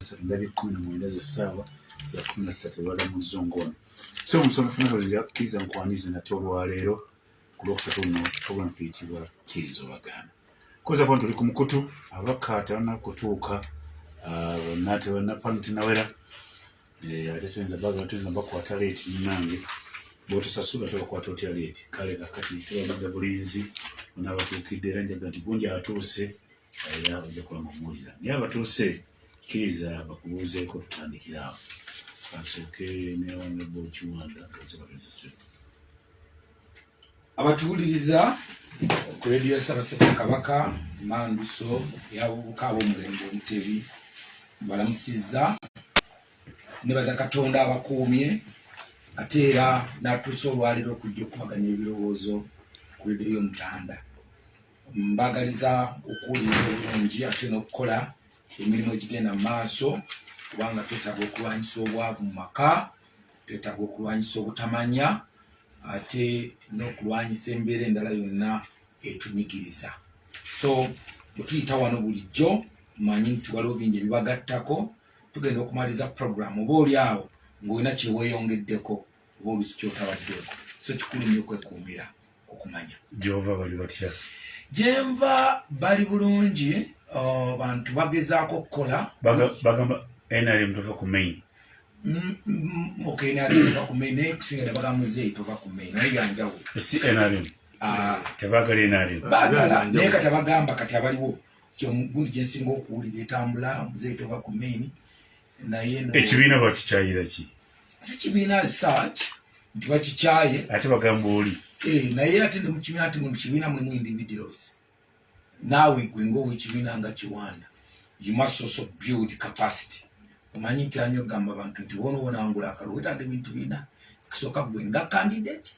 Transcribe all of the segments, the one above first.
3 ndabye 19 z'essaawa za 13 olwala mu zungu ono. So omusomi funa kkiriza nkwanize nate olwaleero ku Lwokusatu luno, program eyitibwa Kkiriza Obagaana. Koza kuba tuli ku mukutu, ababaka tebanna kutuuka bonna, tebannapano tenawera. Ate tuyinza baga tuyinza bakwata late. Munnange, bw'otusasula tobakwata otya late? Kale kakati tubalidda bulinzi onaabatuukidde, era njaga nti gundi atuuse, era ojja kuba nga omuwulira. Naye abatuuse, kkiriza bakubuuzeeko, tutandikire awo. Kasooke newangebba okiwanda ozebatuzese. Abatuwuliriza ku rediyo ya Ssaabasajja Kabaka, Manduso yabubuka ab'omulembe Omutebi, balamusizza. Nebaza Katonda abakuumye ate era n'atuusa olwaliro okujja okubaganya ebirowoozo ku rediyo y'Omutanda. Mbagaliza okuwulira obulungi ate n'okukola emirimu egigenda mu maaso, kubanga twetaaga okulwanyisa obwavu mu maka, twetaaga okulwanyisa obutamanya, ate n'okulwanyisa embeera endala yonna etunyigiriza. So bwe tuyita wano bulijjo, manyi nti waliwo bingi ebibagattako. Tugenda okumaliriza program oba oli awo ng'olina kyeweeyongeddeko oba olusi kyotabaddeko. So kikulu nnyo okwekuumira okumanya. Gyova bali batya? Gyenva bali bulungi, bantu bagezaako okukola. Bagamba NRM tova ku main. Okay, NRM tova ku main, naye kusinga ddala bagamba muzeeyi tova ku main, naye byanjawulo. Si NRM? Ah. Tebaagala NRM? Baagala, naye kati abagamba kati abaliwo gundi gyensinga okuwulira etambula, muzeeyi tova ku main, naye Ekibiina bakikyayira ki? Si kibiina as such nti bakikyaye. Ate bagamba oli. Naye ate ne mukibiina, nti mu kibiina mulimu individuals. Naawe gwe ngaowekibiina nga Kiwanda, you must also build capacity. Omanyi nti anyo ogamba abantu nti wona wonangula akalulu, wetaaga ebintu bina. Ekisooka, gwe nga candidate,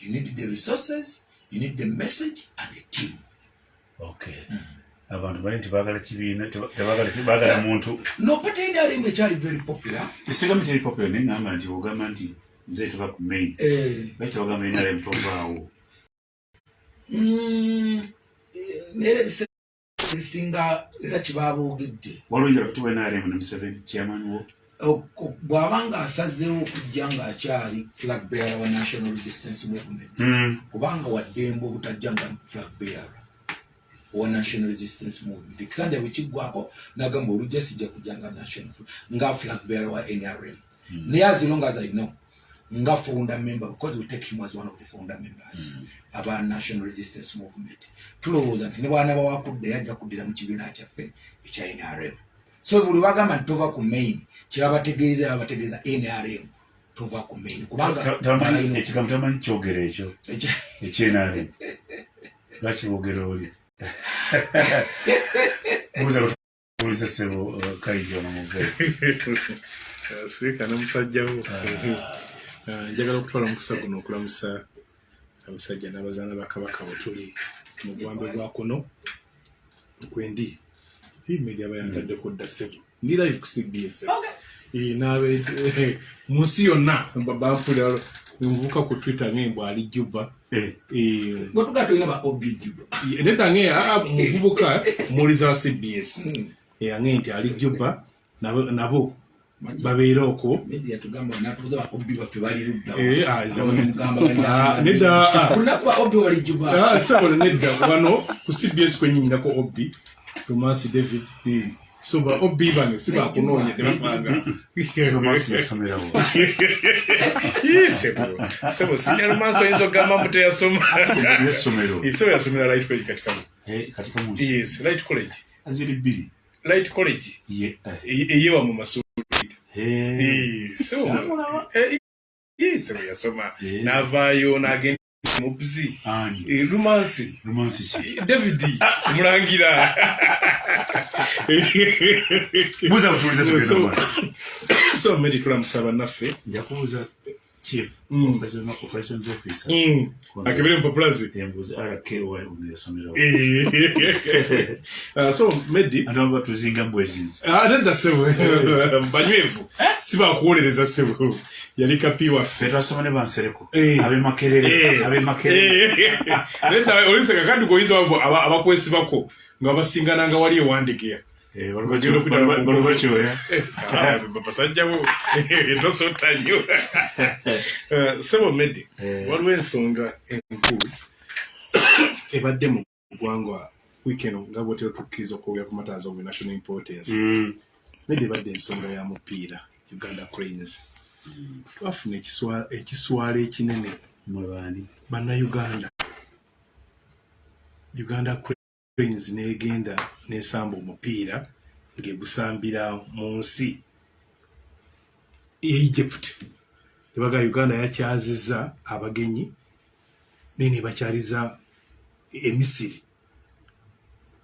you need the resources, you need the message and a team. Okay, abantu bali nti baagala kibiina, tebaagala, baagala muntu. No, party NRM ekyali very popular. Esigamu teri popular, naye ngamba nti ogamba nti nze tuva ku main, lwaki tebagamba NRM tovaawo? Naye era ebiseera ebisinga era kibaboogedde. Waliwo enjala kutuwa NRM ne Museveni chairman wo. Bw'aba ng'asazeewo okujja ng'akyali flag bearer wa National Resistance Movement, kubanga waddembe obutajja nga flag bearer wa National Resistance Movement. Ekisanja bwe kiggwako n'agamba olujja sijja kujja nga national nga flag bearer wa NRM, naye as long as I know nga founder member, because we take him as one of the founder members aba National Resistance Movement, tulowooza nti ne bw'anaaba wakudda yajja kuddira mu kibiina kyaffe ekya NRM. So buli bagamba nti tova ku main, kyebabategeeza, babategeeza NRM tova ku main, kubanga Ekigambo tamanyi kyogera ekyo ekyenrm. Lwaki boogera oli? Buuza buuza ssebo, Kaija ono muve. Sipiika ne musajja wo, njagala okutwala omukisa guno okulamusa abasajja n'abazaana ba Kabaka bwe tuli mu gwambe gwa kuno kwendi. Media bayantaddeko dda ssebo, ndi live ku CBS. Mu nsi yonna bampulira. Nvuka ku Twitter ngembwa ali Juba. Gwetuga tulina ba OB Juba. Nedda, nge muvubuka muwuliza wa CBS yange nti ali Juba, nabo babeere okwo. Media tugamba natubuza ba OB baffe bali ludda. Nedda. Lunaku ba OB bali Juba. Sebo, nedda, wano ku CBS kwenyinyirako OB Romance David. So ba OB bano si bakunoonya, tebafanga. Romance yasomerawo? Sebo, sebo, sinya Romance oyinza okugamba mbu teyasoma. Yessomero? Sebo, yasomera Light College Katikamu. Katikamu? Yes, Light College. Ziri bbiri. Light College eyewa mu Masuuli. Sebo, yasoma n'avaayo n'agenda mubuzi. Lumansi. Lumansi ki? David Mulangira. Buuza butuulize, tugenda mu maaso. So Medi, tulamusa bannaffe. Nja kubuuza chief operations officer. Akebere mupapulazi. Embuuzi RKY ono yasomerawo. So Medi, ate baba tuzinga mbwezinzi. Ah, nedda ssebo, banywevu, si bakuwolereza ssebo, yali kapi waffe. Ffe twasoma ne bansereko ab'e Makerere, ab'e Makerere. Nedda, oliseka kandi goyinza abakwesibako nga basingananga wali ewandegeya. Eh, Balubakyoya eh, basajja bo tosota nnyo. Eh, sebo Medi, waliwo ensonga enkulu ebadde mu ggwanga wiiki eno nga bwotera tukkiriza okwogera ku matters of national importance. Medi, ebadde ensonga ya mupiira Uganda Cranes. Twafuna ekiswalo ekinene. Mwe baani? Bannayuganda. Uganda Cranes n'egenda n'esamba omupiira ng'egusambira mu nsi Egypt. Nebaga Uganda yakyazizza abagenyi naye nebakyaliza Emisiri.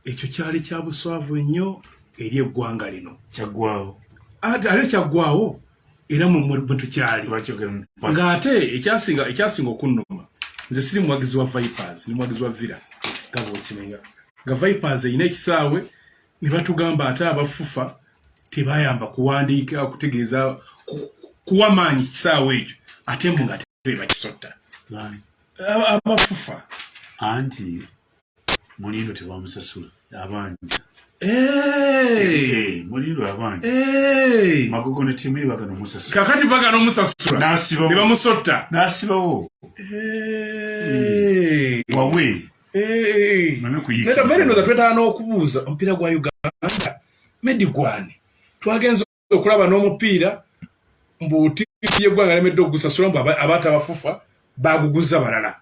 Ekyo kyali kya buswavu nnyo eri eggwanga lino. Kyaggwawo. Ate kyaggwawo era mwe tukyali. Ng'ate ekyasinga okunnuma, nze siri muwagizi wa Vipers, ni muwagizi wa Villa nga bw'okimenga, nga Vipers erina ekisaawe ne batugamba ate abafufa tebayamba kuwandiika kutegeeza kuwa maanyi kisaawe ekyo, ate mbu nga tebakisotta abafufa. Anti Mulindo tebamusasula abanja. Mulindo abanja. Magogo ne tiimu ye bagana omusasula. Kakati bagana omusasula nasibawo ne bamusotta. Nasibawo wawe. Neda twetaaga n'okubuuza omupiira gwa Uganda Medi gwani twagenze okulaba n'omupiira mbu ttiimu y'eggwanga lemedde okugusasula, mbu abaata abafufa baguguza balala.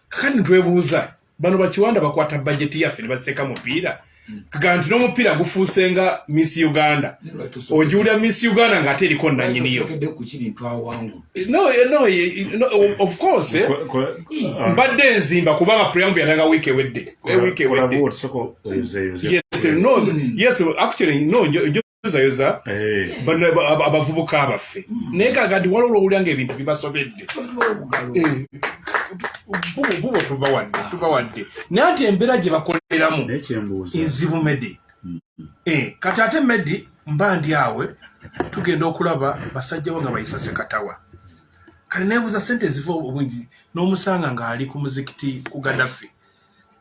Kakati ntwebuuza, bano bakiwanda bakwata bajeti yaffe ne baziteeka mupiira kaga nti n'omupiira gufuuse nga Miss Uganda, ogiwulira Miss Uganda ng'ate eriko nanyiniyo. No, no, no, of course, eh? Mbadde nzimba kubanga preamble yatanga wiiki ewedde, wiiki ewedde. Yes, no, yes, actually no, njozayoza abavubuka baffe, naye kakati waliwo olwowulira nga ebintu bibasobedde, bubo tubawadde, naye ati embeera gye bakoleramu nzibu Medi. Kati ate Medi mba ndi awe tugenda okulaba basajja bo nga bayisa Sekatawa. Kale nebuuza sente eziva obungi n'omusanga ng'ali ku muzikiti ku Gaddafi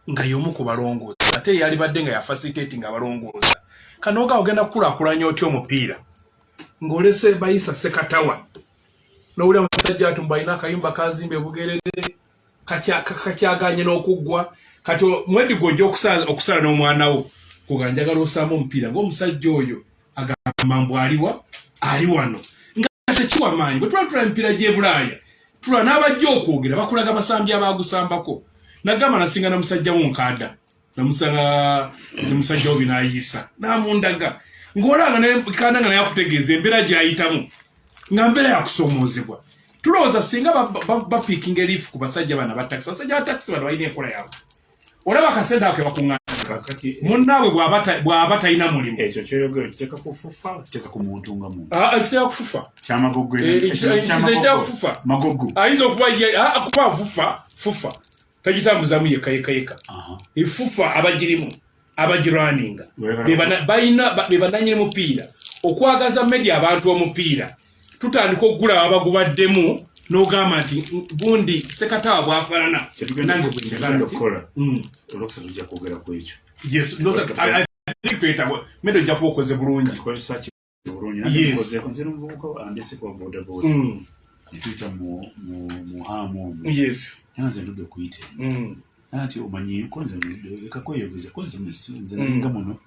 nga y'omu ku balongoosa, ate yalibadde nga yafacilitating abalongoosa. Kanoga ogenda kukulaakulanya otya omupiira ng'olese bayisa Sekatawa n'owulira musajja ati mbu alina akayumba kazimba ebugerere kakyaganye n'okuggwa. Kati mwedi gwe ojja okusala n'omwana wo kuga njagala osamba omupiira ng'omusajja oyo agamba mbu aliwa ali wano nga tekiwa maanyi. Bwe twala tula emipiira gy'e Bulaaya, tula n'abajja okwogera bakulaga basambi abagusambako. Nagamba nasinga na musajja wo nkaada namusanga ne musajja wo binayiisa namundaga ng'olanga kanda nga naye akutegeeza embeera gy'ayitamu nga mbeera yakusoomoozebwa. Tulowooza singa bapiikinga eriifu ku basajja bano abatakisi, abasajja ba takisi bano balina enkola yaabwe, olaba akasente ako kebakuŋŋaanya munnaabwe bw'aba talina mulimu. Ekyo kyoyogera kiteeka ku FUFA, kiteeka ku muntu nga muntu? Ah, kiteeka ku FUFA. Kyamagogo. Kiteeka ku FUFA. Magogo. Ayinza okuba kuba FUFA tagitambuzamu yekka yekka yekka. EFUFA abagirimu abagirwaninga be bananyini mupiira. Okwagaza media abantu omupiira tutandika okugulaba abagubaddemu n'ogamba nti gundi Sekatawa bwafaanana nange bwenjagala. Okukola olwokusatu tujja kwogera ku ekyo. Yes, I think twetaaga media, ojja kuba okoze bulungi. Bulungi nze nomuvubuka andese kwa bodaboda netuyita mu haamu omwo. Nze ndudde okuyita nti omanyi ko nze leka kweyogeza ko nze nze nalinga muno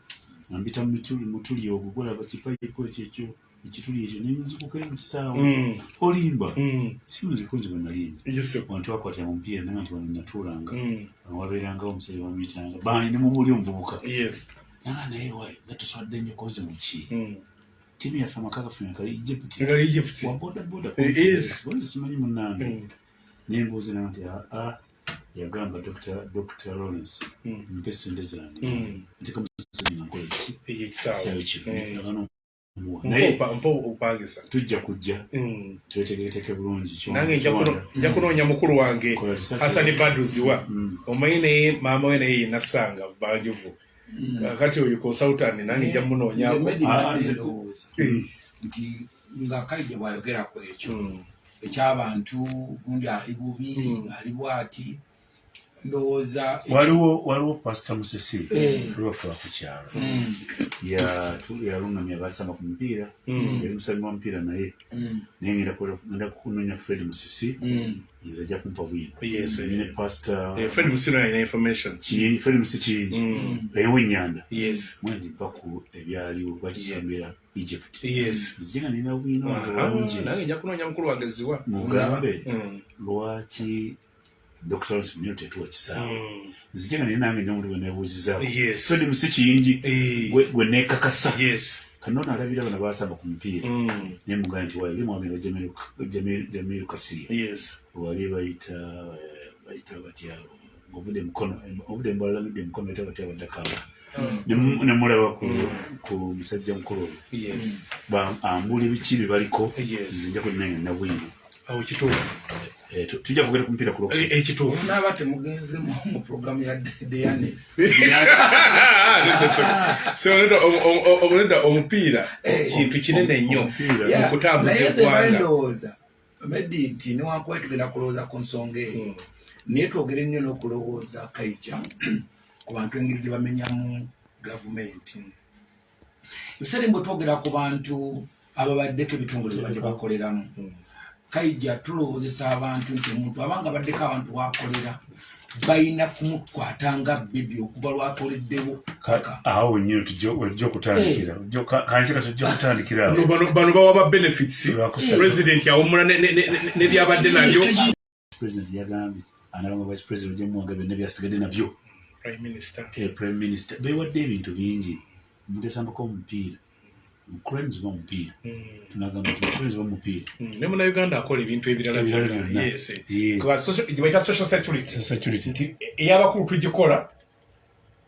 nga mpita mu mutuli ogwo gwolaba kipayipo ekyo ekyo ekituli ekyo nenzikukayo mu kisaawe olimba si nze ko nze bwe nalinga wano twakwatira mu mupiira naye nti wano natuulanga wabeerangawo omusajja bamuyitanga bani ne mubuli omuvubuka nanga naye wayi nga tuswadde nnyo koze muki ttiimu yaffe amaka gaffe nga kali Egypt Egypt wa boda boda nze simanyi munnange nembuuza naye nti aa yagamba Dr. Lawrence mpe sente zange nteeka musente nga nkola ki ekisaawe kino nagana omuwa naye mpa opangisa. Tujja kujja twetegeeteke bulungi. Nange nja kunoonya mukulu wange Hasani Baduziwa, omanyi naye maama we naye yenasanga banjuvu. Kati oyo consultant nange nja munoonyaako. Ndowooza nti nga Kaija bw'ayogera ku ekyo ekyabantu gundi ali bubi ali bwati. Ndowooza waliwo Pasita Musisi Eh. lwafa ku kyalo yalungamya basamba ku mupiira, yali musambi wa mupiira, naye naye ngenda kunoonya Fred Musisi, nze ajja kumpa bwino. Yes, eh. Ne Pasita Fred Musino alina information. Fred Musisi kiyingi ewenyanda. Mwendi mpa ku ebyaliwo lwakisambira Egypt. Nzije nga nina bwino wange wangi. Nange nja kunoonya mukulu wange Ziwa. Mugambe lwaki Dr. Lawrence Munyoro tetuwa kisaawe. Nzije nga nina nange nyomulimu nebuuzizaako. Fred Musisi kiyingi gwe nekakasa. Kanono alabira bano basamba ku mupiira. Naye mugamba nti wayi mwagenda Jamiru Kasirye. Wali bayita batya ovudde mukono, ovudde mbalamidde mukono, bayita batya baddako abo. Ne mulaba ku musajja mukulu oyo. Ambuulira biki bye baliko. Nze nja kunenya nabwino. Awo kituufu. Tujja kwogera ku mupiira ku Lwokusatu. Ekituufu. Onaaba temugenze mu programu ya Deyane. So nedda, omupiira kintu kinene nnyo Omupiira. mu kutambuza Naye nze eggwanga. ndowooza Medi nti newankubadde tugenda kulowooza ku nsonga eyo, naye twogere nnyo n'okulowooza kaija ku bantu engeri gye bamenyamu gavumenti. Ebiseera ebimu bwe twogera ku bantu ababaddeko ebitongole bye badde bakoleramu, kaija tulowoozesa abantu nti omuntu abanga abaddeko abantu wakolera balina kumukwata nga bibi okuva lwakoleddewo. Awo wennyini tujja okutandikira. Kansi tujja okutandikira awo. Bano bawa ba benefits. Lwakusatu. President awummula ne byabadde nabyo. President yagambye anabanga vice president ojja muwanga byonna byasigadde nabyo. Prime Minister. Prime Minister beewadde ebintu bingi. Omuntu asambako omupiira mu Cranes oba mupiira, tunagamba nti mu Cranes oba mupiira. Ne Munnayuganda akola ebintu ebirala Ebirala byonna. byonna. Yes. Kuba gye bayita social security. Social security. Nti ey'abakulu tugikola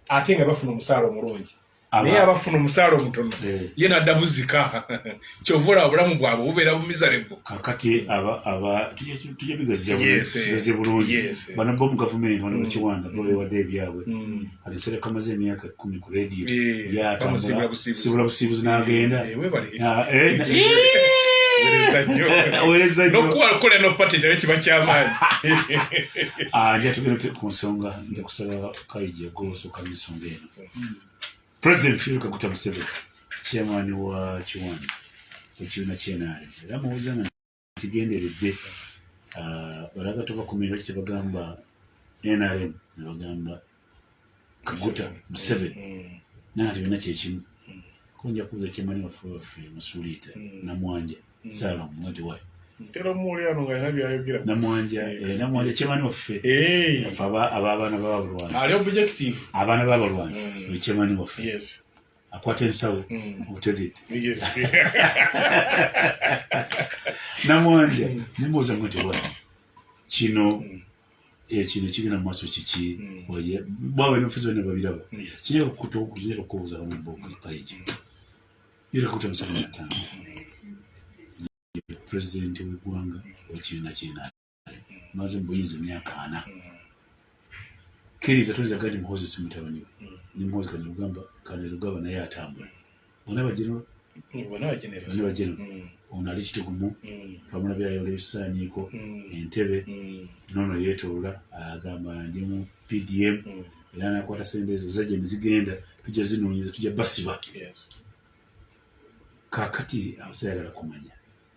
ate nga bafuna omusaala omulungi, naye abafuna omusaala omutono ye nadda buzika, kyova olaba obulamu bwabwe bubeera bumiserable. Kakati aba tujja bigaziya Yes. bulungi, bulungi. Yes. Bano bo mu gavumenti, bano mu Kiwanda bo beewadde ebyabwe. Kati nseera kamaze emyaka 10 ku rediyo. Bamusiibula busiibuzi. Sibula busiibuzi n'agenda. Weebale. Ah, Weereza nnyo. Weereza nnyo. N'okukola no party nayo kiba kyamaanyi. Ah, nja tugenda ku nsonga, nja kusaba Kaija gwosooka n'ensonga eno. President Yoweri Kaguta Museveni, chairman wa Kiwanda ekibiina ky'NRM, era mubuuza nga kigenderedde, ah, balaga tova ku mirimu tebagamba NRM ne bagamba Kaguta Museveni, naye ati byonna kyekimu. Ko nja kubuuza chairman waffe Masuliita Namwanja Saalongo nti wayi. Ntera omuwulira no nga alina byayogera. Namwanja, Namwanja chairman waffe. Ffe ab'abaana b'abalwanyi. Ali objective. Abaana b'abalwanyi, oyo chairman waffe. Akwata ensawo obutegedde. Namwanja nemubuuza ngo nti wa kino kino kigenda mu maaso kiki? Bwaba banofuzi bonna babiraba. Kinera okubuuza abamu Kaija era Kaguta Museveni ataano pulezidenti w'eggwanga w'ekibiina ky'NRM, maze mu buyinza emyaka 40. Kkiriza toyinza gandi Muhoozi si mutabani we, ne Muhoozi Kainerugaba naye atambula, bonna bagenero. Bonna bagenero. Bonna bagenero. Ono ali Kitugumu, twamulabye ayola ebisaaniiko entebe. Nono yeetoola agamba ndi mu PDM, era nakwata sente ezo zajja ne zigenda, tujja zinoonyeza, tujja basiba. Kaakati awo kumanya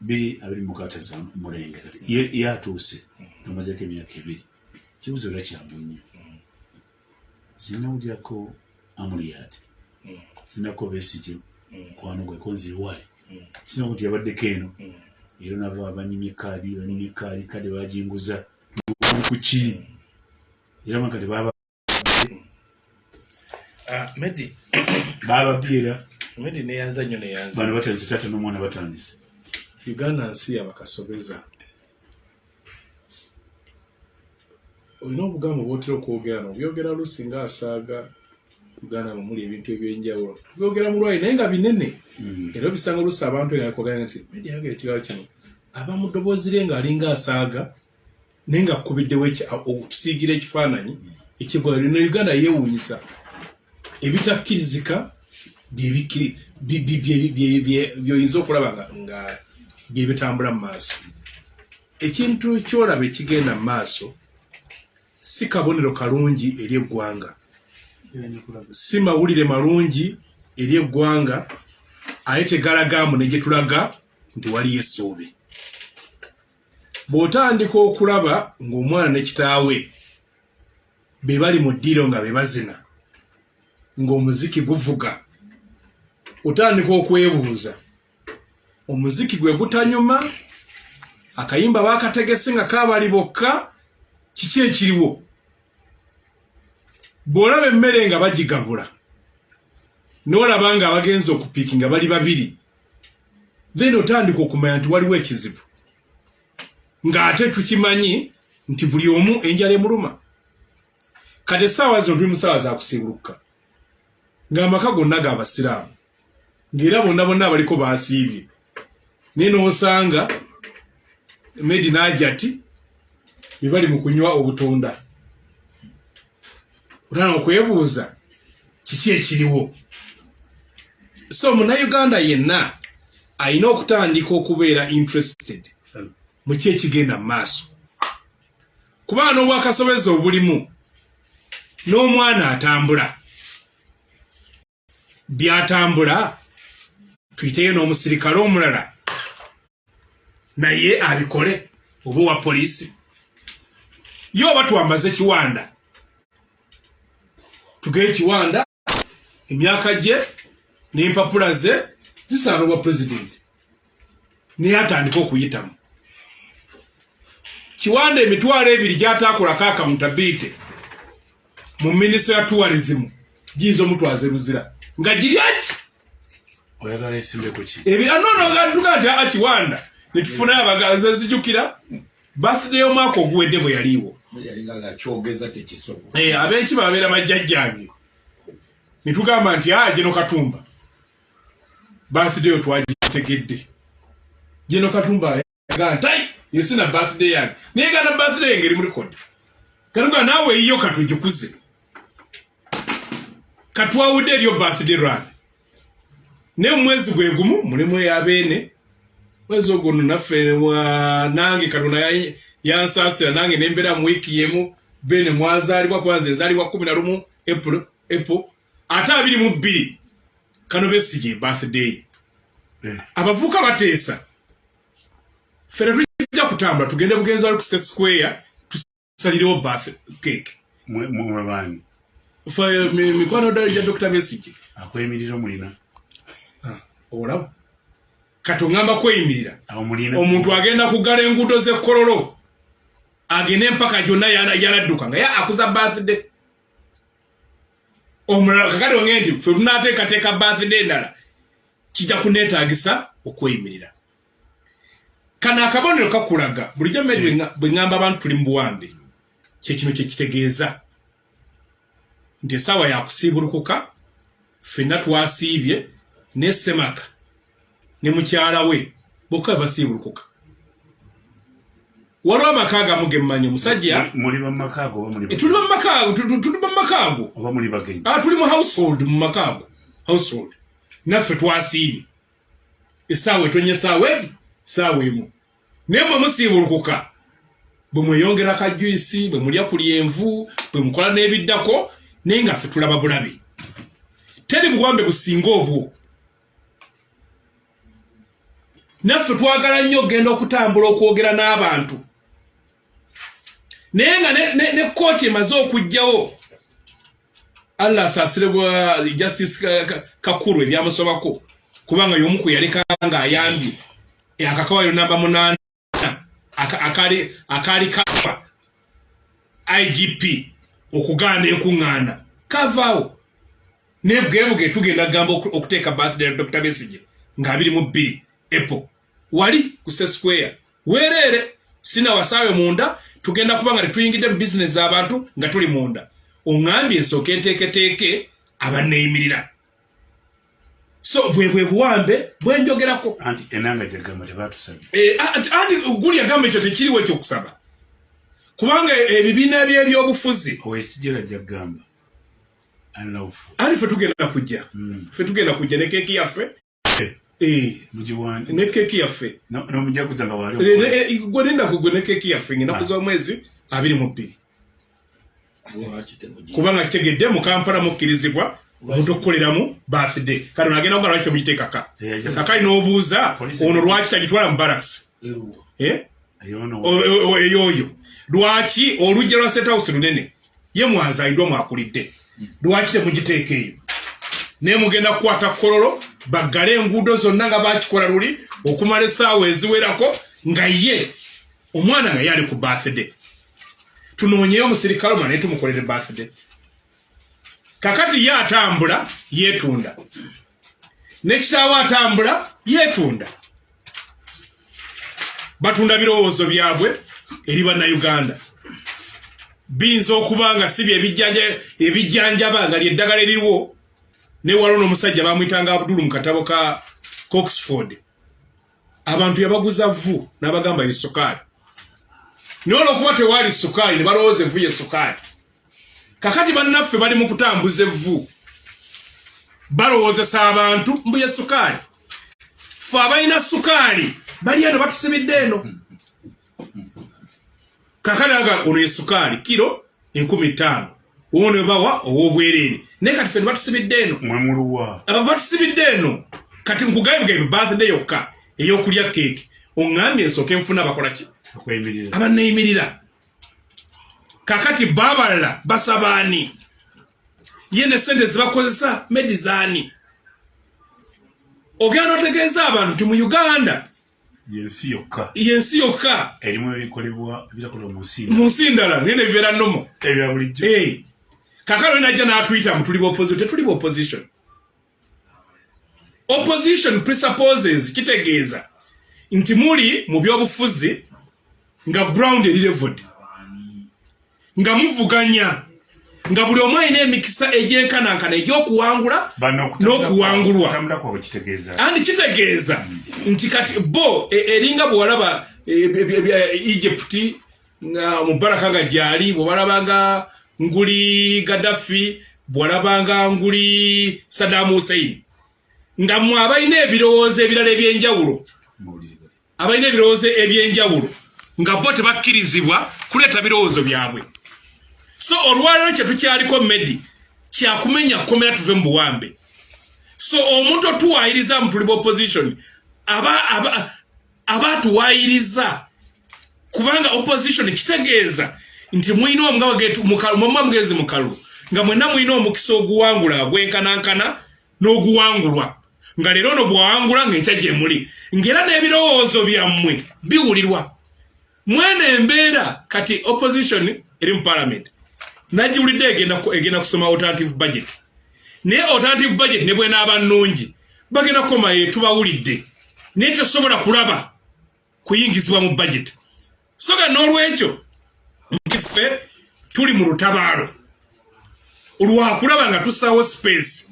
2026 mulenge kati ye atuuse amazeeko emyaka 2. Kibuzo era kyangu nnyo, sinawulyako Amuriat, sinako Besigye mukwano gwe konziriwayi, sinako nti yabaddeko eno era nava banyimye kaadi, banyimye kaadi, kaadi baginguza kuki era kati baba Ah, Medi bababye era. Medi, neyanza nnyo, neyanza. Bano batandise, taata n'omwana batandise. Uganda nsi yabakasobeza. Olina obugambo bwotera okwogera nobyogera lusi nga asaaga. Uganda mwe muli ebintu ebyenjawulo, tubyogera mulwayi naye nga binene. Era obisanga oluusi abantu eyakwogera nti Medi ayogera ekigambo kino, aba mu ddoboozi lye ng'alinga asaaga naye nga akkubiddewo okutusiigira ekifaananyi eky'eggwanga lino. Uganda yeewuunyisa, ebitakkirizika byoyinza okulaba nga byebitambula mu maaso. Ekintu kyolaba ekigenda mu maaso Si kabonero kalungi eri eggwanga, si mawulire malungi eri eggwanga, ate tegalagamu ne gye tulaga nti waliyo essuubi. Bw'otandika okulaba ng'omwana ne kitaawe be bali mu ddiiro nga be bazina ng'omuziki guvuga, otandika okwebuuza omuziki gwe gutanyuma, akayimba baakategese nga kaabali bokka, kiki ekiriwo? Bw'olaba emmere nga bagigabula n'olaba nga abagenze okupiiki nga bali babiri, then otandika okumanya nti waliwo ekizibu, ng'ate tukimanyi nti buli omu enjala emuluma. Kati essaawa zino tuli mu ssaawa za kusiibulukuka, ng'amaka gonna ga basiraamu, ng'era bonna bonna abaliko baasiibye, naye n'osanga Medi n'Ajati be bali mu kunywa obutunda. Otandika okwebuuza kiki ekiriwo. So munnayuganda yenna alina okutandika okubeera interested mu ki ekigenda mu maaso, kubanga n'obwakasobeza obulimu n'omwana atambula byatambula, tuyiteyo n'omusirikale omulala naye abikole, oba owa poliisi ye, oba twambaze Kiwanda, tugeye Kiwanda emyaka gye n'empapula ze zisaana obwa pulezidenti, naye atandike okuyitamu. Kiwanda 20,000 gy'ataakolako accountability mu minisitule ya tourism giyinza omutwaza ebuzira nga giri aki. Oyagala esimbe ku ki? Nonogaduka nti aa Kiwanda netufunayo abaganzi. Nzijukira birthday y'omwaka oguwedde bwe yaliiwo. Yalinga ngakyogeza tekisobola. Abenki babeera bajjajjange, netugamba nti aa General Katumba, birthday yo twagitegedde. General Katumba yagaa nti ai yesina birthday yange, naye gana birthday yange eri mu record. Katuga naawe eyiyo katugikuze, katwawudde eriyo birthday run, naye mu mwezi gwe gumu mulimu eyabeene mwezi ogwo nno naffe nange Katonda yansaasira nange nembeera mu wiiki yemu beene mwazaalibwa, kuba nze nzaalibwa 11 April, April ate 22 kano Besigye birthday. Abavubuka bateesa ffe tetujja kutambula, tugende bugenzi wali ku State Square tusalirewo birth cake. Mwe baani? Fe mikwano ddala gya Dr. Besigye. Akweyimirira omulina? Olaba kati oŋŋamba kweyimirira. Awo mulina. Omuntu agenda kuggala enguudo z'e Kololo agende empaka gyonna yanadduka nga ye akuza birthday omulala. Kakati onge nti ffe tunaateekateeka birthday endala, kijja kuneetaagisa okweyimirira. Kano akabonero kakulaga bulijjo mmere bwe ŋŋamba abantu tuli mu buwambe, kyekino kyekitegeeza nti essaawa yakusiibulukuka, ffenna twasiibye, ne Semaka ne mukyala we bokka basiibulukuka. Waliwo amaka agamu ge mmanyi omusajja Muli bamaka ago oba muli Tuli bamaka ago, tuli bamaka ago. Oba muli bagenyi? Ah, tuli mu household, mu maka ago, household. Naffe twasiibye, essaawa etonye, essaawa egi, essaawa 1, naye mwe musiibulukuka bwe mweyongera ka juice, bwe mulya ku lyenvu, bwe mukola n'ebiddako, naye nga ffe tulaba bulabi. Teri buwambe businga obwo. Naffe twagala nnyo okugenda okutambula okwogera n'abantu, naye nga ne kooti emaze okuggyawo, Allah asaasire bwa Justice Kakuru ebyamusobako, kubanga y'omu ku yaleka ng'ayambye akakawayo namba 8 akaali kaba IGP okugaana enkuŋŋaana kavaawo, naye bwebuge tugenda kugamba okuteeka birthday ya Dr. Besigye nga 22 April wali ku State Square weereere sinawasaawe munda. Tugenda kuba nga tetuyingidde mu bizinesi z'abantu nga tuli munda. Oŋŋambye nsooke nteeketeeke abanneeyimirira, so bwe bwe buwambe bwenjogerako. Anti enanga gyagamba tebatusabye. Anti guli agamba ekyo tekiriwo ekyokusaba, kubanga ebibiina by'ebyobufuzi Owesigera gyagamba unlawful. Anti ffe tugenda kujja, ffe tugenda kujja ne keeki yaffe. Mugiwandi Ne keeki yaffe. N'omujaguza nga wali. Gwe linda, gwe ne keeki yaffe ngenda kuza omwezi 22. Kubanga kitegedde mu Kampala mukkirizibwa omuntu okukoleramu birthday. Kati ono agenda kugala lwaki temugiteekaka. Kakali n'obuuza ono lwaki tagitwala mu barracks? Eh? Eyoyo lwaki olujja lwa State House lunene, ye mwazaidwa mwakulidde, lwaki temugiteeka eyo? Naye mugenda kukwata Kololo baggale enguudo zonna nga bakikola luli okumala essaawa eziwerako, nga ye omwana nga ye ali ku birthday. Tunoonyeyo omusirikale omwana naye tumukolere birthday. Kakati ye atambula yeetunda, ne kitaawe atambula yeetunda, batunda birowoozo byabwe eri Bannayuganda. Biyinza okuba nga si bye ebijjanjaba nga lyeddagala eririwo. Naye waliwo n'omusajja bamuyitanga Abdulu mu katabo ka Oxford, abantu yabaguza vvu n'abagamba ye sukaali, naye olwokuba tewaali sukaali ne balowooza evvu ye sukaali. Kakati bannaffe bali mu kutambuza evvu, balowoozesa abantu mbu ye sukaali. Ffe abalina sukaali bali eno batusibidde eno. Kakati aga ono ye sukaali kiro 5000, ono bawa ow'obwereere, naye kati ffe ne batusibidde eno. Mwemuluwa? Batusibidde eno. Kati nkugambye birthday yokka ey'okulya keeki, oŋŋambye nsooke nfuna bakola ki? Okweyimirira. Abanneeyimirira. Kakati babalala basabaani ye ne sente zibakozesa medizaani. Ogenda otegeeza abantu nti mu Uganda yensi yokka yensi yokka erimu ebikolebwa ebitakolebwa mu nsi mu nsi ndala, naye nebibeera nomo ebya bulijjo. Eh, kakano najja n'atuyita mu tuli opposition. Tetuli opposition. Opposition presupposes, kitegeeza nti muli mu byobufuzi nga ground eri leveled, nga muvuganya, nga buli omu alina emikisa egyenkanankana egy'okuwangula Bano n'okuwangulwa. Okutambula kwabwe kitegeeza Andi kitegeeza nti kati bo eringa bwewalaba Egypt nga Mubaraka nga gyali, bwebalabanga nguli Gaddafi, bwalabanga nguli Saddam Hussein, nga mmwe abalina ebirowoozo ebirala ebyenjawulo, abalina ebirowoozo ebyenjawulo, nga bo tebakkirizibwa kuleeta birowoozo byabwe. So olwaleero kye tukyaliko medi kyakumenya kkomera tuve mu buwambe. So omuntu otuwaayiriza mu tuli opposition aba atuwaayiriza, kubanga opposition kitegeeza nti mulina omuga mugenzi mu kalulu nga mwenna mulina omukisa oguwangula gwenkanankana n'oguwangulwa, nga leero ono bwawangula ng'enkya gye muli, ng'era n'ebirowoozo byammwe biwulirwa. Mwene embeera kati opposition eri mu parliament nagiwulidde egenda kusoma alternative budget, naye alternative budget ne bwenaaba nnungi bagenda kukoma ye tubawulidde, naye tosobola kulaba kuyingizibwa mu budget. So ga n'olwekyo nti ffe tuli mu lutabaalo lwakulaba nga tusaawo space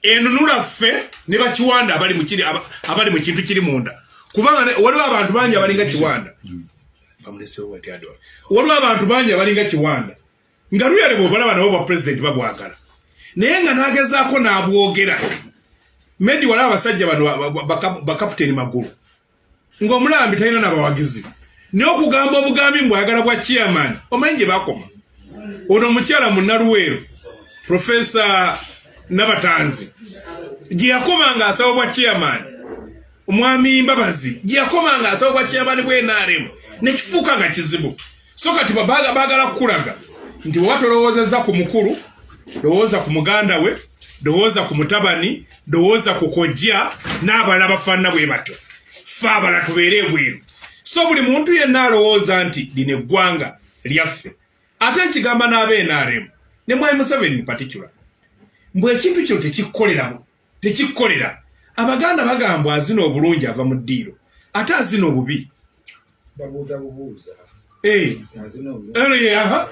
enunula ffe ne bakiwanda abali mu kiri abali mu kintu kiri munda, kubanga waliwo abantu bangi abalinga Kiwanda. Bamulesewo bati adwa. Waliwo abantu bangi abalinga Kiwanda nga luyale bw'obalaba nabo bwa president babwagala, naye nga n'agezaako n'abwogera. Medi, waliwo abasajja bano bakaputeni Magulu ng'omulambi talina nabawagizi, naye okugamba obugambi mbw ayagala bwa chairman, omanyi gye bakoma. Ono omukyala munnaluweero, Profesa Nabatanzi, gye yakoma ng'asaba bwa chairman, omwami Mbabazi gye yakoma ng'asaba bwa chairman bwa NRM, nekifuuka nga kizibu. So kati baagala kukulaga nti oba tolowoozezza ku mukulu, lowooza ku muganda we, lowooza ku mutabani, lowooza ku kojja n'abalala bafaanana bwe batyo, ffe abalala tubeere ebweru. So buli muntu yenna alowooza nti lino eggwanga lyaffe, ate ekigamba n'aba NRM ne mwami Museveni in particular, mbwe ekintu kino tekikkolera, tekikkolera. Abaganda bagamba azina obulungi ava mu ddiiro, ate azina obubi babuuza bubuuza. Eh, Azina obulungi. Eh, aha.